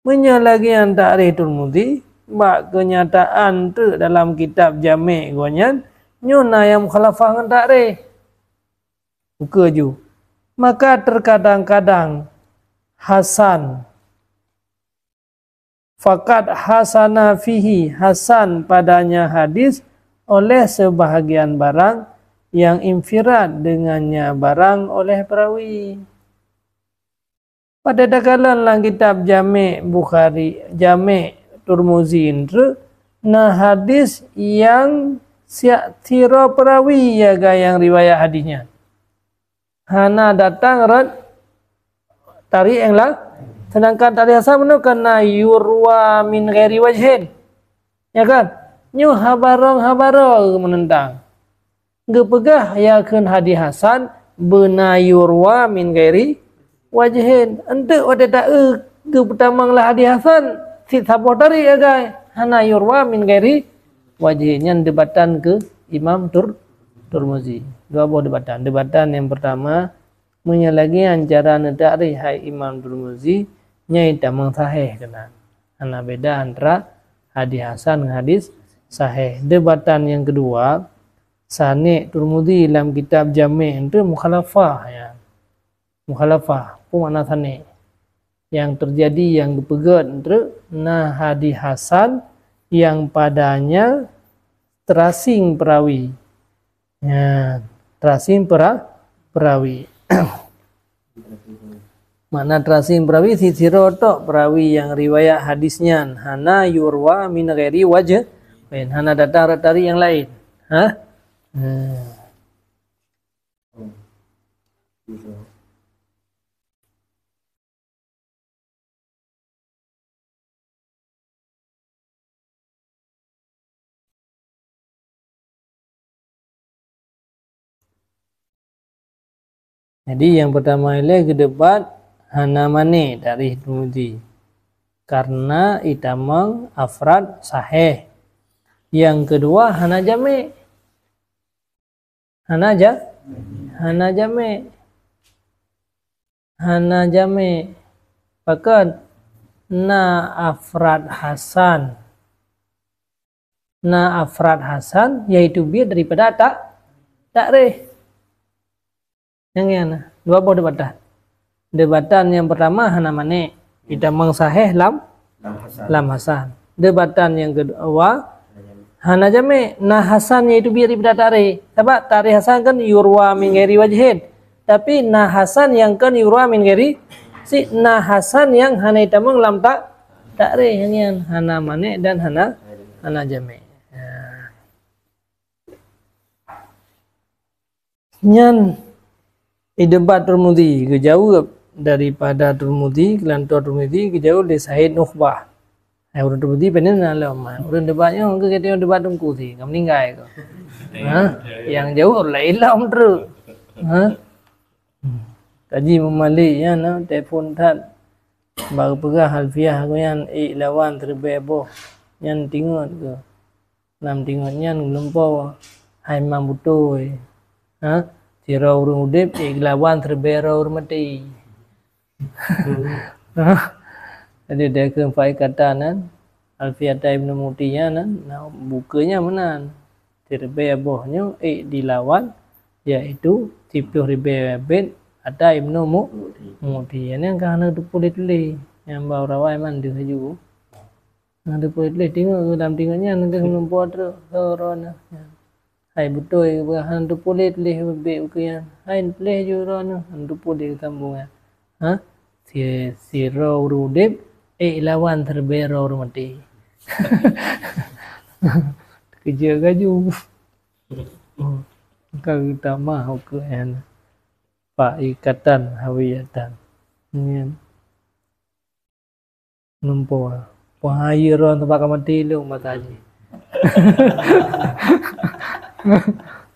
meunyoe lagèe nyang takrih Turmuzi, bak keunyataan treuk dalam kitab Jami' gobnyan, nyoe na nyang mukhalafah ngon takrih. Ukeue ju. Maka terkadang-kadang hasan, faqad hasana fihi, hasan padanya hadis oleh sebahagian barang, yang infirad dengannya barang oleh perawi. Pada takalon lam kitab Jami' Bukhari, Jami' Turmuzi treuk, na hadis nyang siat sidroe perawi nyang riwayat hadis nyan. Hana datang rot takrih nyang laén. Sedangkan takrih hasan meunoe kan na yurwa min ghairi wajhin. Ya kan? Nyoe haba rong, haba rong meunentang. Geupeugah ia kheun hadis hasan beuna yurwa min ghairi wajhin. Enteuk watée taeu geupeutamong lé hadis hasan, cit saboh tarék agai, hana yurwa min ghairi wajhin. Nyan deubatan keu Imam Tur-, Turmuzi. Dua boh deubatan. Deubatan nyang peurtama, meunyoe lagée nyan cara neutarék hai Imam Turmuzi, nyan itamong sahéh keunan. Hana beda antara hadis hasan ngon hadis sahéh. Deubatan nyang keudua, sanad Turmuzi lam kitab Jami' enteuk mukhalafah, ya. Mukhalafah, peue makna sanad? Nyang teujadi, nyang geupeugét enteuk na hadis hasan nyang padanya terasing perawi. Ya, terasing pera-, perawi. Makna terasing perawi, sisidroe tok perawi nyang riwayat hadis nyan, hana yurwa min ghairi wajh, lain, hana datang dari nyang lain. Ha? Ha. Jadi, nyang peurtama ilée geudebat hana mani dari Turmuzi, karena itamong afrad sahéh. Nyang keudua hana jami'. Hana ja-, hana jami'. Hana jami'. Pakon? Na afrad hasan. Na afrad hasan, yaitu biet daripada ta-, takreh. Nyang nyan, dua boh deubatan. Deubatan nyang peurtama hana mani, itamong sahéh lam, lam hasan. Deubatan nyang keudua hana jami', na hasan yaitu biet daripada takreh. Sabab takreh hasan kan yurwa min ghairi wajhin. Tapi na hasan nyang kon yurwa min ghairi, si na hasan nyang hana itamong lam ta-, takreh, nyang nyan hana mani dan hana, hana jami'. Ya. Nyan idebat Turmuzi, geujaweueb daripada Turmuzi, keulantoe Turmuzi geujaweueb lé Said Nukhbah. Hai ureuëng Turmuzi, pane na lom. Ureuëng debat nyoe keu gata debat Teungku si, ka meuninggai ko. Ha? Nyang jaweueb laén lom treuk. Ha? Kaji Imam Malik nyan na telepon that. Bak geupeugah Alfiah geuh nyan ék lawan siribée boh. Nyan tingot keu. Lam tingot nyan geulumpoe, hai Imam Butôi. Ha? Sidroe ureuëng udeb ék geulawan siribée droe ureuëng maté. Ha? Jadi, dikheun faikatan nyan, Alfiata Ibnu Muti nyan, na bukeue nyan meunan. Siribée boh nyoe ék dilawan, yaitu siplôh ribée abét ata Ibnu Mu-, Muti. Nyan ka hana teupuléh-tuléh. Nyang ba rawai mandum laju. Hana teupuléh-tuléh, tingot keu lam tingot nyan, ka geulumpoe treuk, droeneuh. Hai Butôi, hana teupuléh-tuléh ubé ukeue nyan. Hai, tuléh ju droeneuh, hana teupuléh sambong nyan. Ha? Si, sidroe ureuëng udeb, ék lawan siribée droe ureuëng maté. Keujeuet laju. Oh, ka geutamah ukeue nyan. Faikatan hawiyatan. Nyan. Lumpoe. Wahai droe, teuma ka maté lom masa jih.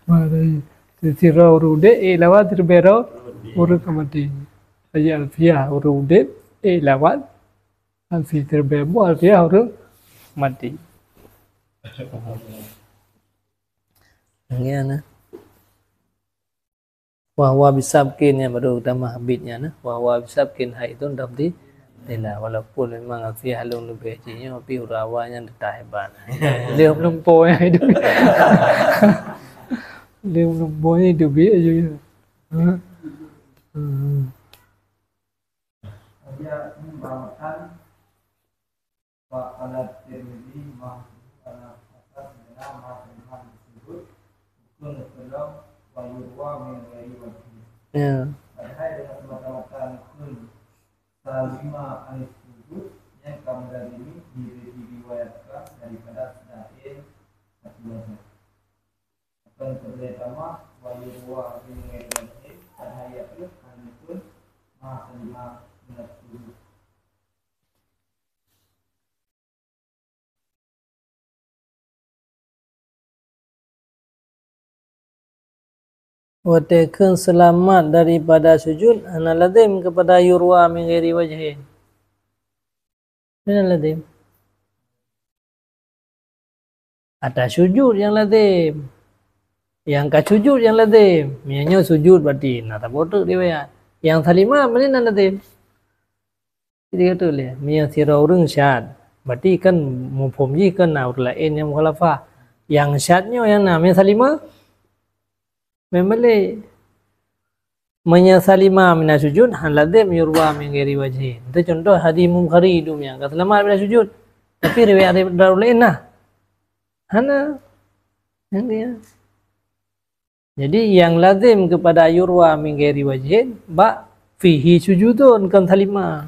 Masa jih. Sidroe ureuëng udeb, ék lawan siribée droe ureuëng ka maté. Jadi Alfiah ureuëng udeb, ék lawan Alfiah siribée boh, Alfiah ureuëng maté. Nyan na. Wa huwa bisabqin nyan baru tamah bit nyan, eh. Wa huwa bisabqin haitsun tabdi tila. Walaupun memang Alfiah lôn leubeh jih nyoe, tapi ureuëng awai nyan teutap hebat. Lheueh lumpoe nyan hidup. Lheueh lumpoe nyan hidup biet aju nyan. Hmm. Hmm. Wa qala Tirmidzi, "Mahduhu ala asas bina ma sami'na min sujud, hukun tolong wa yurwa min ghairi wajhin." Ya. Padahai deungon semata-mata hukun salima anis sujud nyang ka meulazimi di-, diriwayatkan daripada Ismail Abdul Wahab. Akan keudroe tamah, wa yurwa min ghairi wajhin, padahai nyan pih hana pun ma salima min sujud. Watée kheun seulamat daripada sujud, hana lazem keupada yurwa min ghairi wajhin. Hana lazem. Ata sujud nyang lazem. Nyang ka sujud nyang lazem. Meunyoe nyoe sujud berarti na saboh treuk riwayat. Nyang salimah meunan lazem. Jadi kata lé, meunyoe sidroe ureuëng syad, berarti kan muphom jih kan na ureuëng laén nyang mukhalafah. Nyang syad nyoe nyang na, meunyoe salimah, memang lé. Meunyoe salimah mina sujud, hana lazem yurwa min ghairi wajhin. Itu contoh hadis Imam Bukhari tu nyang ka seulamat mina sujud. Tapi riwayat dari ureuëng laén nah. Hana. Hana. Jadi, nyang lazem keupada yurwa min ghairi wajhin, bak fihi sujudun, kon salimah.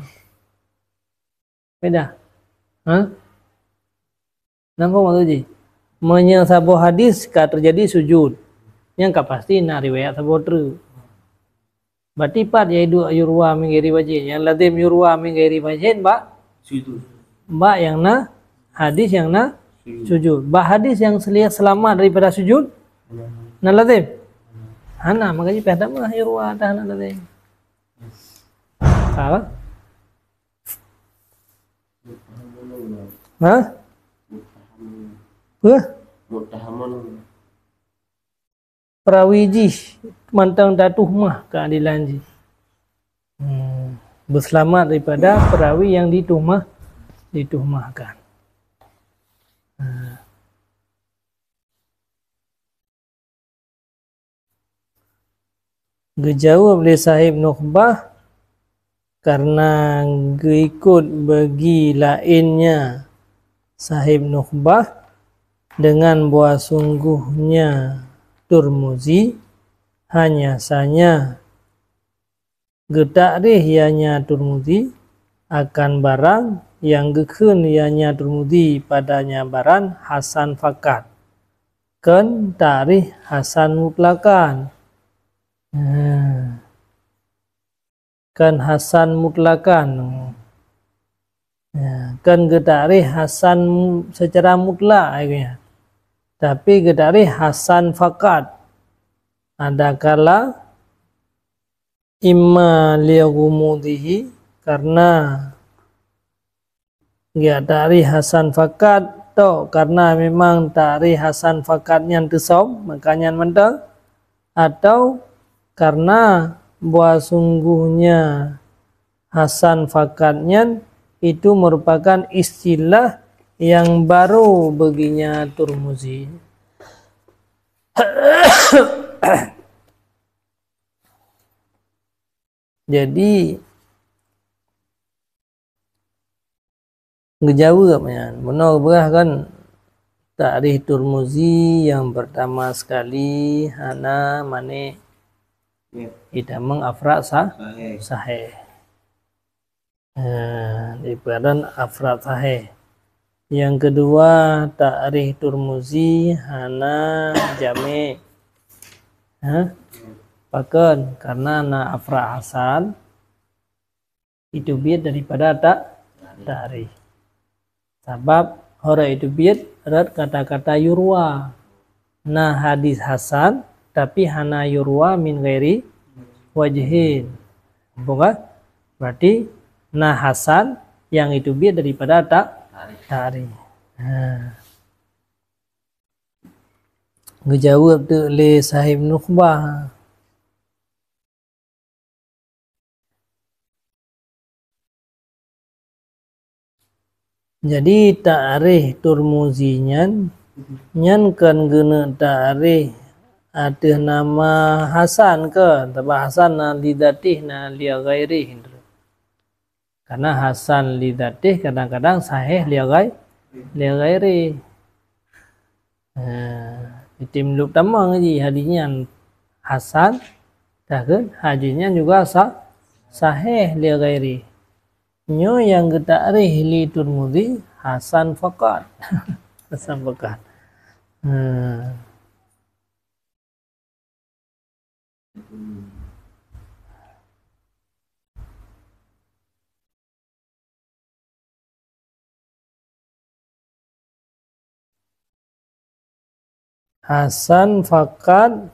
Beda. Ha? Nangko maksud jih? Meunyoe saboh hadis ka teujadi sujud, nyang ka pasti na riwayat saboh treuk. Berarti pat yaitu yurwa min ghairi wajhin. Nyang lazem yurwa min ghairi wajhin bak Sujud. Bak nyang na hadis nyang na Sujud. Sujud. Bak hadis nyang selia-, seulamat daripada sujud, Ya. Na lazem? Hana, makajih pih tamah yurwa dah na lazem. Salah? Ha? Apa? Muttahamun. Perawi jih mantong tatuhmah keuadilan jih. Hmm. Beuseulamat daripada perawi nyang dituhmah, dituhmahkan. Ha. Geujaweueb lé sahib nukhbah, kareuna geuikot bagi laén nya sahib nukhbah, deungon bahwa sungguhnya Turmuzi hanya sanya geutakrih ianya Turmuzi akan barang nyang geukheun ianya Turmuzi padanya barang hasan fakat, kon takrih hasan mutlakan. Hmm. Kon hasan mutlakan. Ya, kon geutakrih hasan mu-, secara mutlak, ya. Tapi geutakrih hasan fakat. Adakala imma lighumudihi, karena geutakrih hasan fakat, tok karena memang takrih hasan fakat nyan teusöm, maka nyan mantong, atau karena bahwa sungguhnya hasan fakat nyan itu merupakan istilah yang baru baginya Turmuzi. Jadi, geujaweueb nyan. Bunoe geupeugah kan takrih Turmuzi nyang pertama sekali hana mané Ya. Itamong afrad sah-, Sahih. Sahih. Ha, dipeugah afrad sahih. Nyang keudua, takrih Turmuzi hana jami'. Ha? Pakon? Karena na afrad hasan, itu biet daripada ta-, takrih. Sabab huruf itu biet rot kata-kata yurwa. Na hadis hasan, tapi hana yurwa min ghairi wajhin. Bukan? Berarti na hasan yang itu biet daripada ta-, takrih. Ha. Geujaweueb teuk lé sahib nukhbah. Jadi, takrih Turmuzi nyan, nyan kon geuneuk takrih ateueh nama hasan kon, sabab hasan na li dzatih, na li ghairih. Karena hasan li dzatih kadang-kadang sahih li ghai-, li ghairih. Ha, itim lub tamong jih hadis nyan hasan, takheun hadis nyan juga sa-, sahih li ghairih. Nyoe nyang geutakrih li Turmuzi hasan fakat. Hasan fakat. Ha. Hasan fakat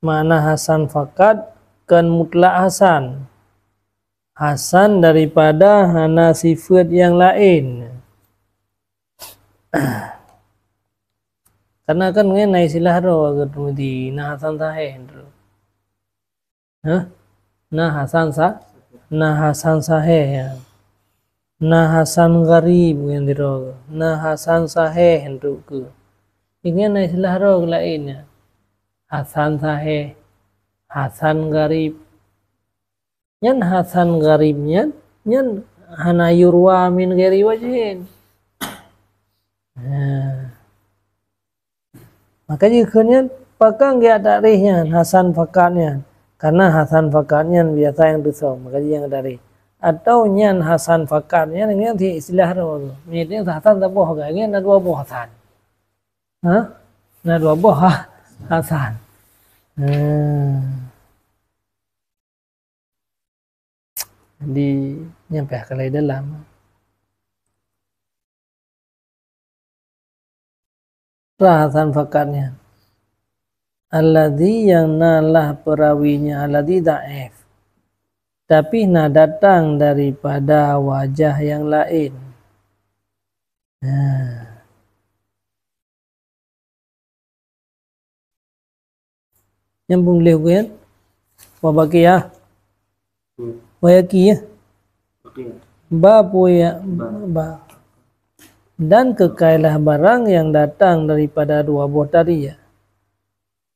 Makna hasan fakat kon mutlak hasan. Hasan daripada hana sifeut nyang laén. Karena kan nyan na istilah droe keu Tirmidzi, na hasan sahih tu. Hah? Na hasan sa-, na hasan sahih, ya. Na hasan gharib nyan droe. Na hasan sahih tu keu. Ingat na istilah droe laén, ya. Hasan sahih, hasan gharib. Nyan hasan gharib nyan, nyan hana yurwa min ghairi wajhin. Nah. Maka jikheun nyan, pakon geujak takrif nyan, hasan fakat nyan. Karena hasan fakat nyan biasa nyang teusöm, maka jih nyang takrif. Atau nyan hasan fakat nyan, nyan istilah droe. Nyan hasan saboh ka, nyan na dua boh hasan. Ha? Na dua boh ha-, hasan. Hmm. Jadi, nyan pih ka lheueh dalam. Rah hasan fakat nyan. Alladzi nyang na lah perawi nyan alladzi dhaif. Tapi na datang daripada wajah nyang laén. Nah. Nyambung lé hukum. Wa baqiya. Hmm. Wa yaqi, ya. Baqiya. Ba puya, ba. Ba. Dan keukailah barang nyang datang daripada dua boh tadi, ya.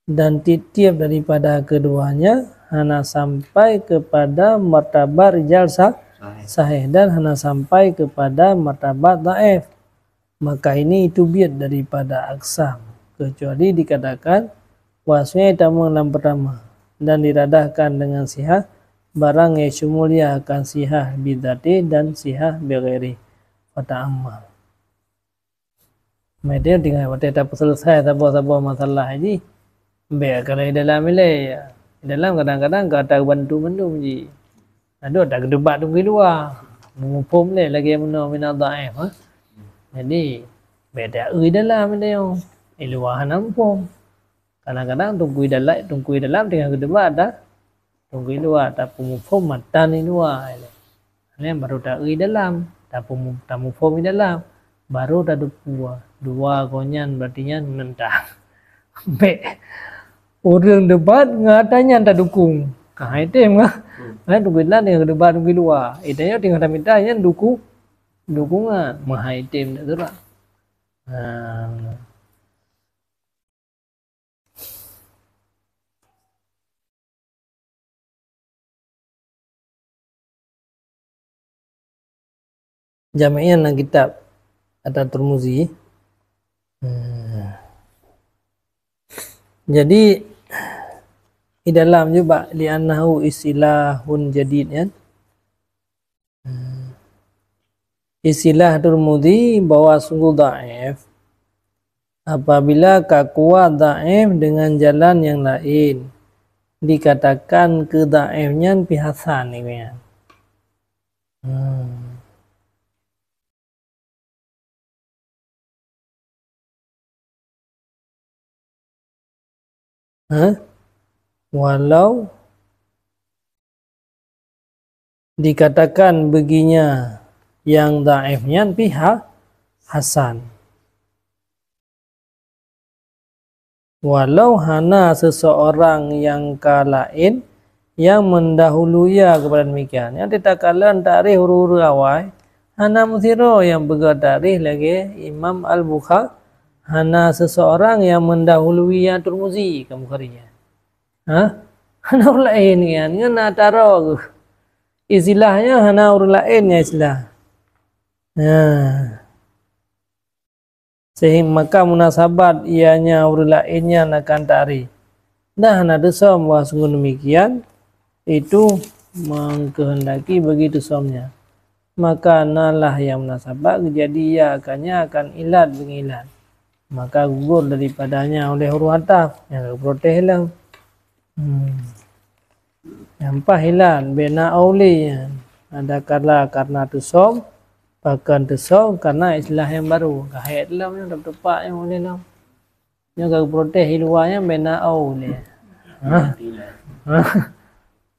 Dan tiep-tiep daripada keduanya hana sampai kepada martabat rijal sa-, sahih. Sahih dan hana sampai kepada martabat dhaif. Maka ini itu biet daripada aksam, kecuali dikatakan bahwasanya tamong lam pertama dan diradahkan dengan sihah barang yang syumul ia akan sihah bidzati dan sihah bighairi. Fata'ammal. Meuideh tinggai watèe tapeuseuleusoe saboh-saboh masalah jih. Bèk keuneuk dalam ilèe. Dalam kadang-kadang ka tabantu mandum jih. Aduh, takeudeubat teungku luwa. Muphom lé lagèe meunoe minadh dhaif, ha. Jadi, bèk taeu dalam ilèe. Di luwa hana muphom. Kadang-kadang teungku dalam, teungku dalam teungoh keudeubat dah. Teungku luwa tapeumuphom matan di luwa. Nyan baru taeu dalam, tapeumuphom di dalam, baru tadeungö. Dua kon nyan berarti nyan menentang. Bèk. Ureueng debat ngon ata nyan tadukung. Ka hai tem ka. Hmm. Hai teungku dalam teungoh debat teungku luwa. Ita nyoe teungoh tamita nyan dukung, dukungan. Meuhai tem dak teurak. Ha. Jami'nya na kitab At-Tirmizi. Hmm. Jadi, di dalam juga li'annahu istilahun jadid, ya. Istilah Tirmizi bahwa sungguh dhaif apabila ka kuat dhaif dengan jalan yang lain, dikatakan keu dhaif nyan pih hasan, ibu nyan. Hmm. Ha? Walau dikatakan beginya nyang dhaif nyan pih ha-, hasan. Walau hana seseorang nyang ka laén nyang meundahului ia keupada demikian. Nyang teuka lôn takrif ureueng-ureueng awai, hana meusidroe nyang peugah takrif lagèe Imam Al-Bukha-, hana seseorang nyang meundahului ia Tirmizi, ka Bukhari nyan. Ha? Hana ureueng laén nyan, nyan na taro geuh. Istilah nyan hana ureueng laén nyan istilah. Nah. Sehingga maka munasabat ianya ureueng laén nyan akan takrif. Dan hana teusöm bahwa sungguh demikian, itu mengkehendaki bagi teusömnya. Maka nalah nyang munasabat geujadi ia akannya akan ilat beungilat. Maka gugur daripadanya oleh huruf ataf nyang geuprotes lom. Hmm. Nyang paih ilat bina auli nyan. Ada kala karena teusöm, pakon teusöm karena istilah nyang baru. Ka hèk lom nyan, teupeu-teupeu nyang ulèe lom. Nyoe ka geuprotes di luwa nyan bina auli. Ha? Ha?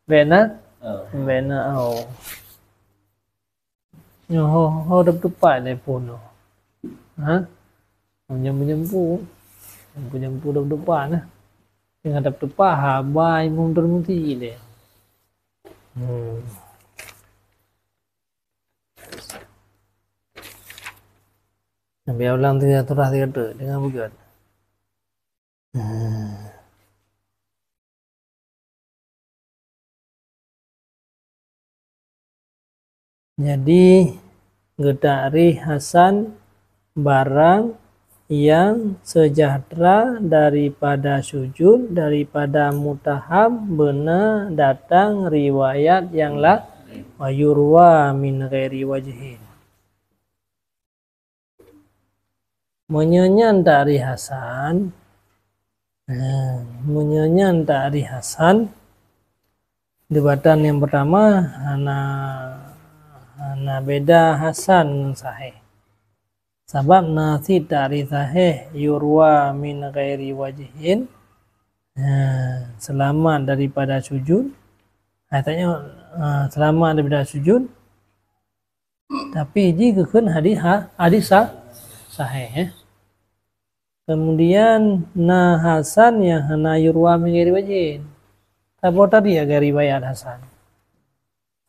Bèk na? Oh. Bèk na, oh. Nyoe ho, ho dap tepat lé pun nyoe. Ha? Menyampu-nyampu. Menyampu-nyampu dap tepat nah. Teuka dap tepat haba Imam Tirmidzi lé. Hmm. Nabi ulang tiga turah tiga tu dengan beugét. Hmm. Jadi, geutakrif hasan barang nyang seujahtera daripada syujud, daripada muttaham, beuna datang riwayat nyang la-, wa yurwa min ghairi wajhin. Meunyoe nyan takrif hasan, eh, meunyoe nyan takrif hasan, di batang nyang peurtama hana, hana beda hasan ngon sahih. Sabab na cit takrif sahih, yurwa min ghairi wajhin, eh, seulamat daripada syujud. Hai tanyoe, eh, seulamat daripada syujud. Tapi jih geukheun hadis ha-, hadis sa-, sahih, eh. Kemudian na hasan nyang hana yurwa min ghairi wajhin. Saboh tadi agak riwayat hasan.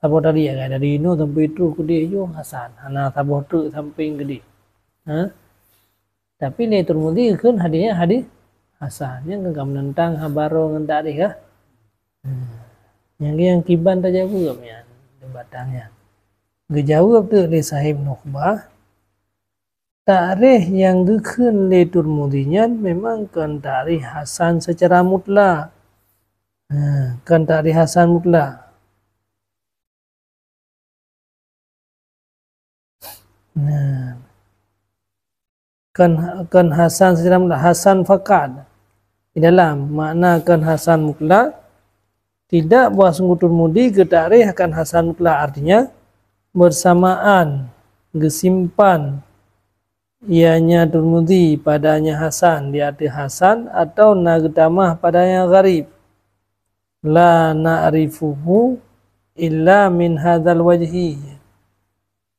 Saboh tadi agak dari inoe sampai troh keudeh nyoe hasan. Hana saboh treuk sampéng keudeh. Ha? Tapi lé Tirmidzi geukheun hadis nyan hadis hasan. Nyan kan ka meunentang haba droe ngon takrif kah? Hmm. Nyang, nyang kiban tajaweueb nyan, di batang nyan. Geujaweueb teuk lé sahib Nukhbah, takrif nyang geukheun lé Tirmidzi nyan memang kon takrif hasan seucara mutlak. Ha, kon takrif hasan mutlak. Nah. Kon, kon hasan seucara mutlak, hasan fakat. Di dalam makna kon hasan mutlak, tidak bahwa sungguh Tirmidzi geutakrif akan hasan mutlak, artinya bersamaan, geusimpan, ianya Tirmidzi padanya hasan, di ateueh hasan, atau na geutamah padanya gharib. La na'rifuhu illa min hadzal wajhi.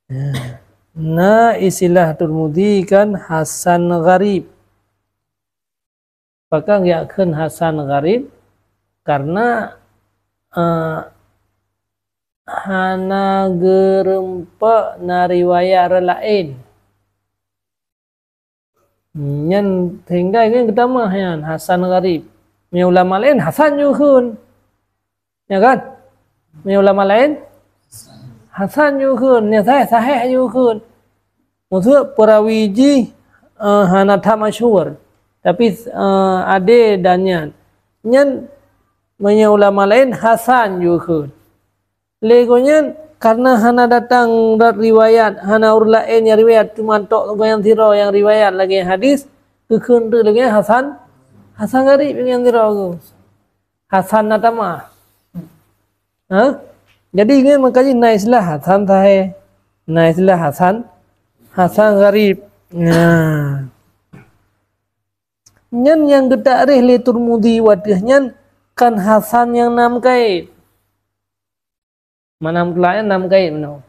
Ya. Na istilah Tirmidzi kan hasan gharib. Pakon geukheun hasan gharib? Karena, eh, hana geurumpok na riwayat ureueng laén. Nyan sehingga nyan geutamah nyan hasan gharib. Meunyoe ulama laén hasan jikheun. Ya kan? Meunyoe ulama laén hasan jikheun, nyan sahih, sahih jikheun. Maksud perawi jih, eh, hana that masyhur. Tapi, eh, adé dan nyan. Nyan meunyoe ulama laén hasan jikheun. Lé gobnyan, karena hana datang riwayat, hana ureueng laén nyang riwayat, cuma tok gobnyan sidroe nyang riwayat lagèe hadis, geukheun teuk lagèe hasan, hasan gharib nyang sidroe geuh. Hasan na tamah. Ha? Jadi, nyan makajih na istilah hasan sahih, na istilah hasan, hasan gharib. Nah. Nyan nyang geutakrif lé Tirmidzi watèe nyan kan hasan nyang na meukaid. Mana mutlak nyan na meukaid meunoe.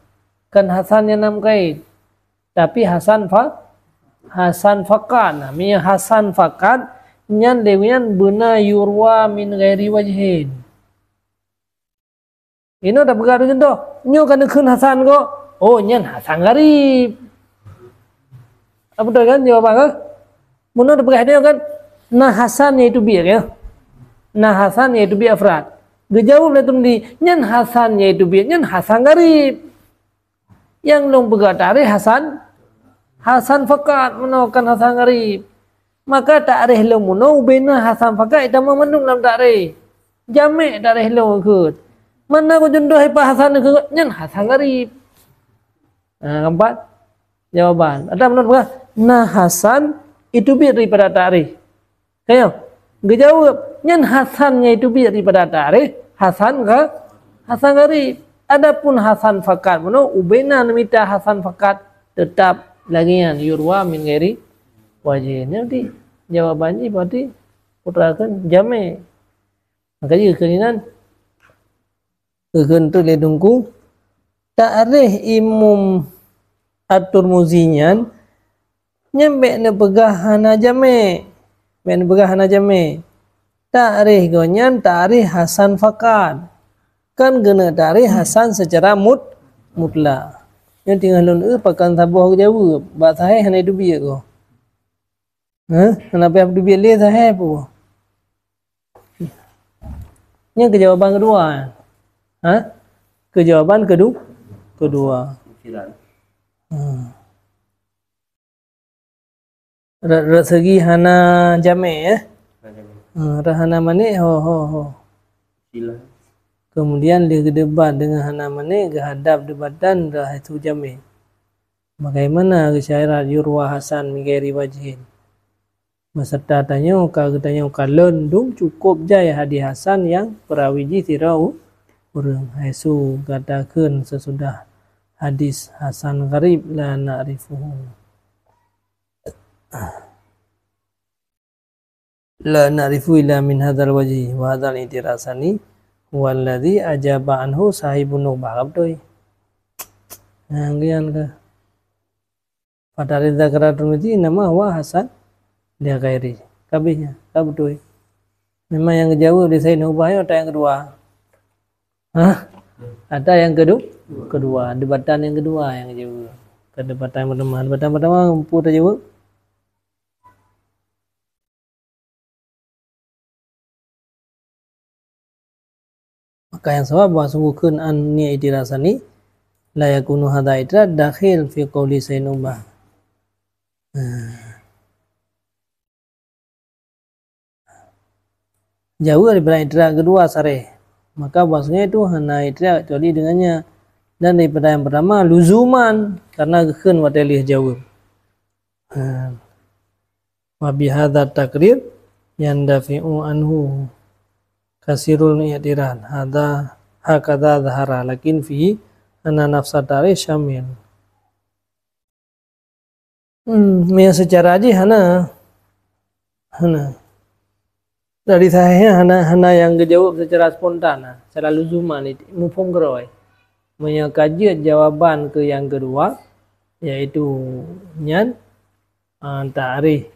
Kan hasan nyang na meukaid. Tapi hasan fa-, hasan fakat. Nah, meunyoe hasan fakat, nyan lé nyan beuna yurwa min ghairi wajhin. Inoe tapeugah lagèe contoh, nyoe ka neukheun hasan kok. Oh, nyan hasan gharib. Ah, beutôi kan jawaban, kan? Meunoe tapeugah nyoe kan, na hasan nyang teubiet, ya. Na hasan nyang teubiet afrad. Geujaweueb lé Tirmidzi, nyan hasan nyang teubiet, nyan hasan gharib. Nyang lôn peugah takrif hasan, hasan fakat meunoe, kon hasan gharib. Maka takrif lôn meunoe ubena hasan fakat itamong mandum lam takrif. Jamék takrif lôn kheun. Mana ku contoh ipat hasan kheun, nyan hasan gharib. Nah, keempat jawaban. Ada meunoe peugah, na hasan itu biet daripada takrif. Kaya, geujaweueb, nyan hasan nyang teubiet daripada takrif, hasan gha-, hasan gharib. Adapun hasan fakat meunoe, ubena neumita hasan fakat, teutap lagèe nyan, yurwa min ghairi wajhin. Jadi, jawaban jih berarti putra kan jamék. Maka jih keunan, kheun teuk lé Teungku, takrih Imam At-Tirmizi nyan, nyan bék neupeugah hana jamé'. Bék neupeugah hana jamé'. Takrih gobnyan takrih hasan fakat. Kan geuneuk takrih hasan seucara mut-, mutlak. Nyan teungoh lôn eu pakon saboh geujaweueb, bak sahih hana teubiet goe. Hah? Hana payah teubiet lé sahih peue? Nyan keujawaban keudua. Hah? Keujawaban kedu-, keudua. Fikiran. Hmm. Rot, rot segi hana jamé', eh? Hana jamé'. Hmm, rot hana mané', ho, ho, ho. Sila. Kemudian lheueh geudebat deungon hana mané', geuhadab debatan rot hana jamé'. Bagaimana geusyarat yurwa hasan min ghairi wajhin? Beserta tanyoe ka geutanyong kalon dum cukup jai hadis hasan nyang peurawi jih sidroe u-, ureuëng. Haitsu gata kheun seusudah hadis hasan gharib la na'rifuhu. La na'rifu illa min hadzal wajhi wa hadzal i'tirasani huwa alladzi ajaba anhu sahibun nukhbah. Ka beutôi. Nah, gian ka. Fatarid dzakara Tirmizi nama huwa hasan li ghairi. Ka habéh nyan, ka beutôi. Memang nyang geujaweueb lé Said Nukhbah nyoe ata nyang keudua. Hah? Ata nyang kedu-, keudua, debatan nyang keudua nyang geujaweueb. Bukan debatan pertama. Debatan pertama peue tajaweueb? Maka nyang sawab bahwa sungguh kheun an nia itirasani la yakunu hadza itirad dakhil fi qauli Sayyid Ubah. Nah. Jaweueb daripada itirad keudua sareh. Maka bahwasanya itu hana itirad kecuali dengannya. Dan daripada yang pertama luzuman karena geukheun watée lheueh jaweueb. Nah. Wa bihadza taqrir yandafi'u anhu kasirul i'tirad. Hadza hakadza zahara lakin fihi anna nafsa tarikh syamil. Hmm, meunyoe seucara jih hana. Hana. Dari sahihnya hana, hana nyang geujaweueb seucara spontan, selalu zuman muphom keuroi. Meunyoe ka jeuet jawaban keu nyang keudua, yaitu nyan, ah, takrih,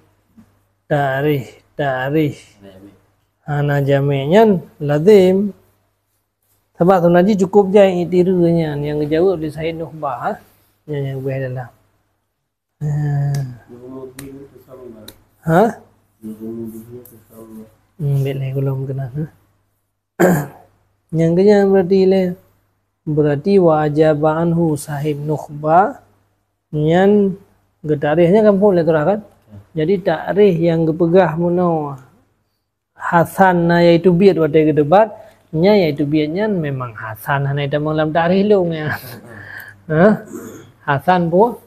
takrih, takrih. Hana jamé' nyan lazim. Sabab sebenarnya cukup jai i'tirad nyan nyang geujaweueb lé Said Nukhbah, ha? Nyan nyang ubeh dalam. Ha? Hmm, bek lé gulom kena, ha? Nyang keunyan berarti lé, berarti wa ajaba anhu sahib Nukhbah nyan geutakrih nyan kan phon lé keurah kan? Jadi takrih nyang geupeugah meunoe hasan na yaitu biet watée geudebat, nyan yaitu biet nyan memang hasan hana itamong lam takrih lôn nyan. Hah? Hasan peue?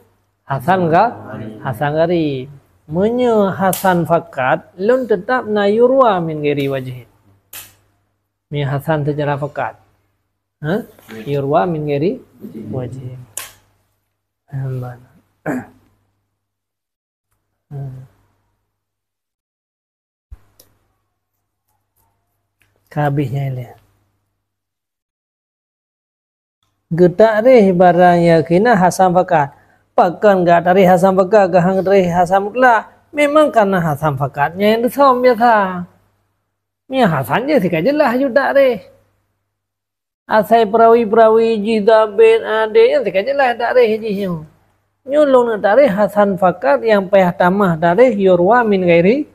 Hasan ga-, hasan gharib. Meunyoe hasan fakat, lôn teutap na yurwa min ghairi wajhin. Meunyoe hasan seucara fakat. Ha? Yurwa min ghairi wajhin. Aman. Hmm. Ka habéh nyan lé. Geutakrih barang nyang keunan hasan fakat. Pakon geutakrih hasan fakat, geuhang takrih hasan mutlak? Memang karena hasan fakat nyan nyang teusöm biasa. Nyan hasan jih sika jeulaih ju takrih. Asai peurawi-peurawi jih zabet adé nyan sika jeulaih takrih jih nyoe. Nyoe lôn takrih hasan fakat nyang payah tamah takrih yurwa min ghairi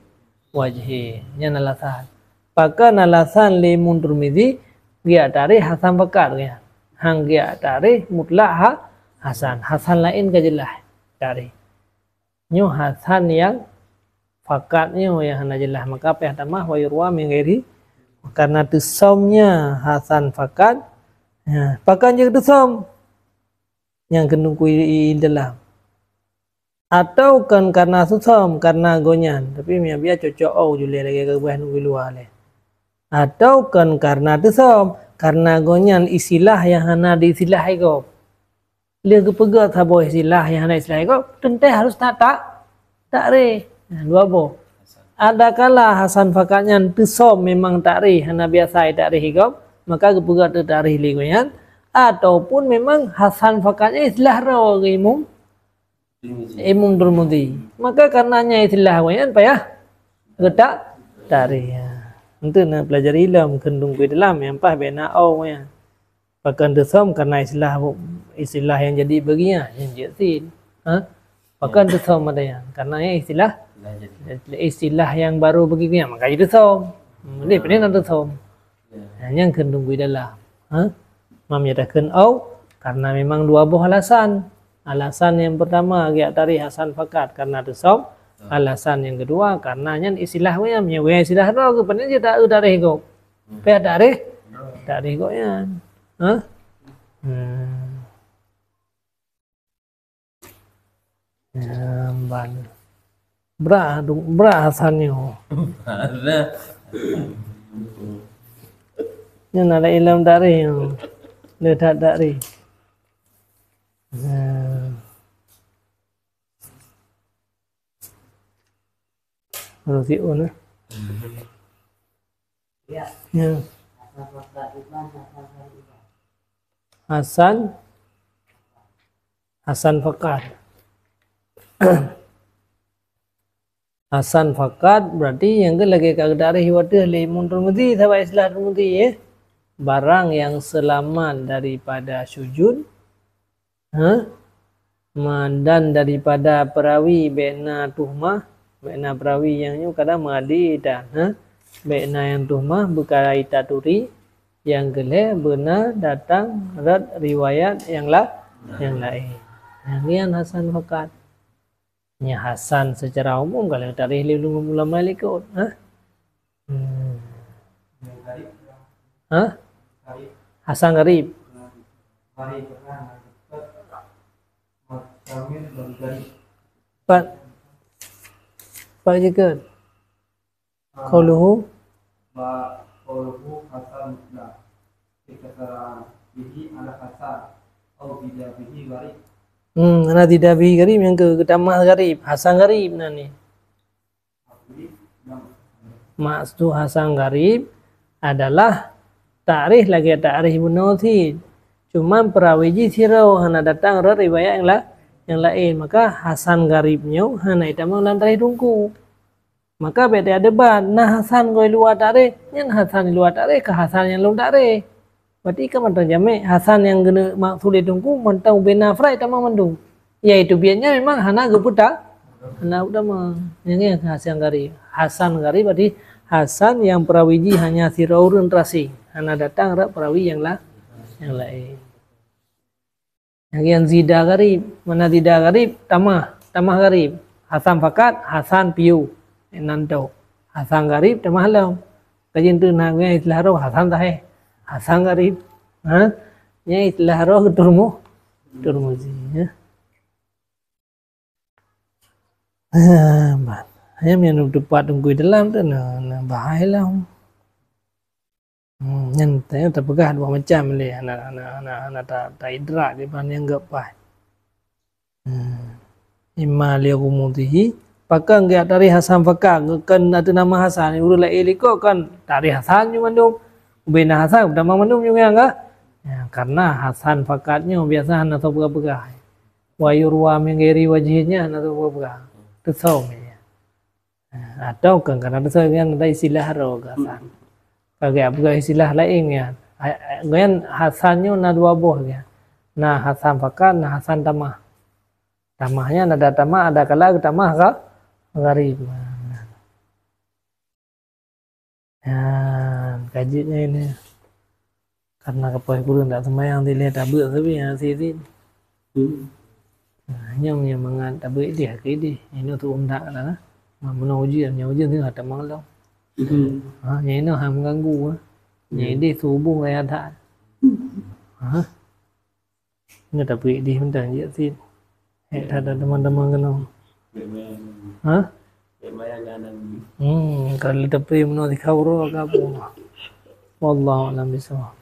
wajhi. Nyan alasan. Pakon alasan lé Imam Tirmizi geutakrih hasan fakat nyan. Hang geutakrih mutlak ha-, hasan. Hasan laén ka jeulaih takrih. Nyoe hasan nyang fakat nyoe nyang hana jeulaih, maka payah tamah wa yurwa min ghairi, karena teusöm nyan hasan fakat. Nyan, pakon jeuet teusöm? Nyang keuneuk kui dalam. Atau kon karena teusöm, karena gobnyan, tapi miyak biya cocok ôh julée lagée geubaih nunggu luwa lé. Atau kon karena teusöm, karena gobnyan istilah nyang hana diistilahi gob. Lheueh geupeugah saboh istilah nyang hana istilah gob, teuntée harôh that-that takrih. Nah, dua boh. Adakala hasan fakat nyan teusöm memang takrih, hana biasa takrih gob, maka geupeugah takrih lé gobnyan, ataupun memang hasan fakat nyan istilah droe geuh Imam, Imam Tirmidzi. Maka karena nyan istilah gobnyan payah geutak takrih. Enteuk na pelajari lom kheun dungkui dalam nyang paih bena au nyan. Pakon teusöm karena istilah, istilah yang jadi baginya, yang jeuet cit. Ha? Pakon teusöm ada nyan? Karena nyan istilah, istilah yang baru bagi nyan, maka jadi teusöm. Hmm, jadi peue nan teusöm? Ha, nyan kheun dungkui dalam. Ha? Mam nyatakan au karena memang dua boh alasan. Alasan yang pertama, geujak takrih hasan fakat karena teusöm. Alasan yang kedua, karena nyan istilah gobnyan, nyan istilah droe geuh, peue nan jeuet takrih gob. Payah takrih, takrih gobnyan. Ha? Hmm. Nyan ban. Brat, brat hasan nyoe. Nyan ada ilmu takrih nyoe. Le that takrih. Nah. Baru siun, eh. Ya. Hasan, hasan fakat. Hasan fakat berarti nyang keu lagèe ka geutarikh watèe lé Imam Tirmidzi, sahabat istilah Tirmidzi, ya. Barang yang selamat daripada syuzuz, ha? Ma-, dan daripada perawi bèk na tuhmah, bèk na perawi nyang nyoe kadang meuadi ita, ha? Bèk na nyang tuhmah beuka ita turi, nyang keu lhèe beuna datang rot riwayat nyang la-, nyang laén. Nyang nyan hasan fakat. Nyan hasan secara umum kalau takrih lé ulama likot, ha? Hmm. Ha? Hasan gharib. Pat, pat jeuet. Qauluhu. Ba qauluhu hasan mutlaq. Iktasara bihi ala hasan. Au zida bihi gharib. Hmm, ana zida bihi gharib nyang keu geutamah gharib. Hasan gharib nan nyan. Maksud hasan gharib adalah takrih lagèe takrih bunoe cit. Cuman perawi jih sidroe hana datang rot riwayat nyang la-, nyang laén. Maka hasan gharib nyoe hana jitamong lam takrih teungku. Maka bèk tadebat, na hasan goe luwa takrih, nyan hasan luwa takrih, ka hasan nyang lôn takrih. Berarti kan mantong jameuk, hasan nyang geuneuk maksud lé teungku, mantong ubena frai tamong mandum. Yaitu biet nyan memang hana geupeuta-, hana utama. Nyang nyan hasan gharib. Hasan gharib berarti hasan nyang perawi jih hanya sidroe ureueng teurasing. Hana datang rot perawi nyang la-, nyang laén. Lagèe nyan zida gharib, mana zida gharib, tamah, tamah gharib. Hasan fakat, hasan piyu. Nan tok. Hasan gharib, tamah lom. Kaji tu na ngon istilah roh, hasan sahih. Hasan gharib. Ha? Nyan istilah roh Tirmu-, Tirmizi, ya. Ha, ban. Nyan nyang teupat teungku dalam tu na, na bahai lah. Hmm, nyan ta-, tapeugah dua macam lé, hana, hana, hana, hana ta, ta idrak di ban nyang geup paih. Hmm. Imma li ghumudhihi, pakon geujak takrih hasan fakat, kon ateueh nama hasan, ureueng laén likot kan takrih hasan nyoe mandum. Ubena hasan, utama mandum nyoe nyan ka. Ya, karena hasan fakat nyoe biasa hana soe peugah-peugah. Wa yurwa min ghairi wajhin nyan hana soe peugah-peugah. Teusöm nyan. Atau kan, karena tu saya kan ada istilah roh hasan. Bagi apa istilah lain kan. Ha-, ha-, kan hasan nyoe na dua boh kan. Na hasan fakat, na hasan tamah. Tamah nyan ada tamah, ada kala tamah ka gharib. Nyan, ka jeuet nyan ini. Karena kapai kureueng dak seumayang dilèe tabeuet sabe hana sit-sit. Hmm. Nah, nyoe nyang mangat tabeuet idéh keu idéh. Inoe tuom dak lah. Nah, meunoe ujeuen, nyoe ujeuen teuh tamong lom. Hmm. Ha, nyoe inoe hana meuganggu, ha. Nyoe idéh suboh raya that. Ha. Nyoe tabeuet idéh mantong jeuet sit. Hek that teman-teman keunoe. Ha? Hmm, kalau tapi meunoe sikau ro ka apa? Wallahu a'lam bishawab.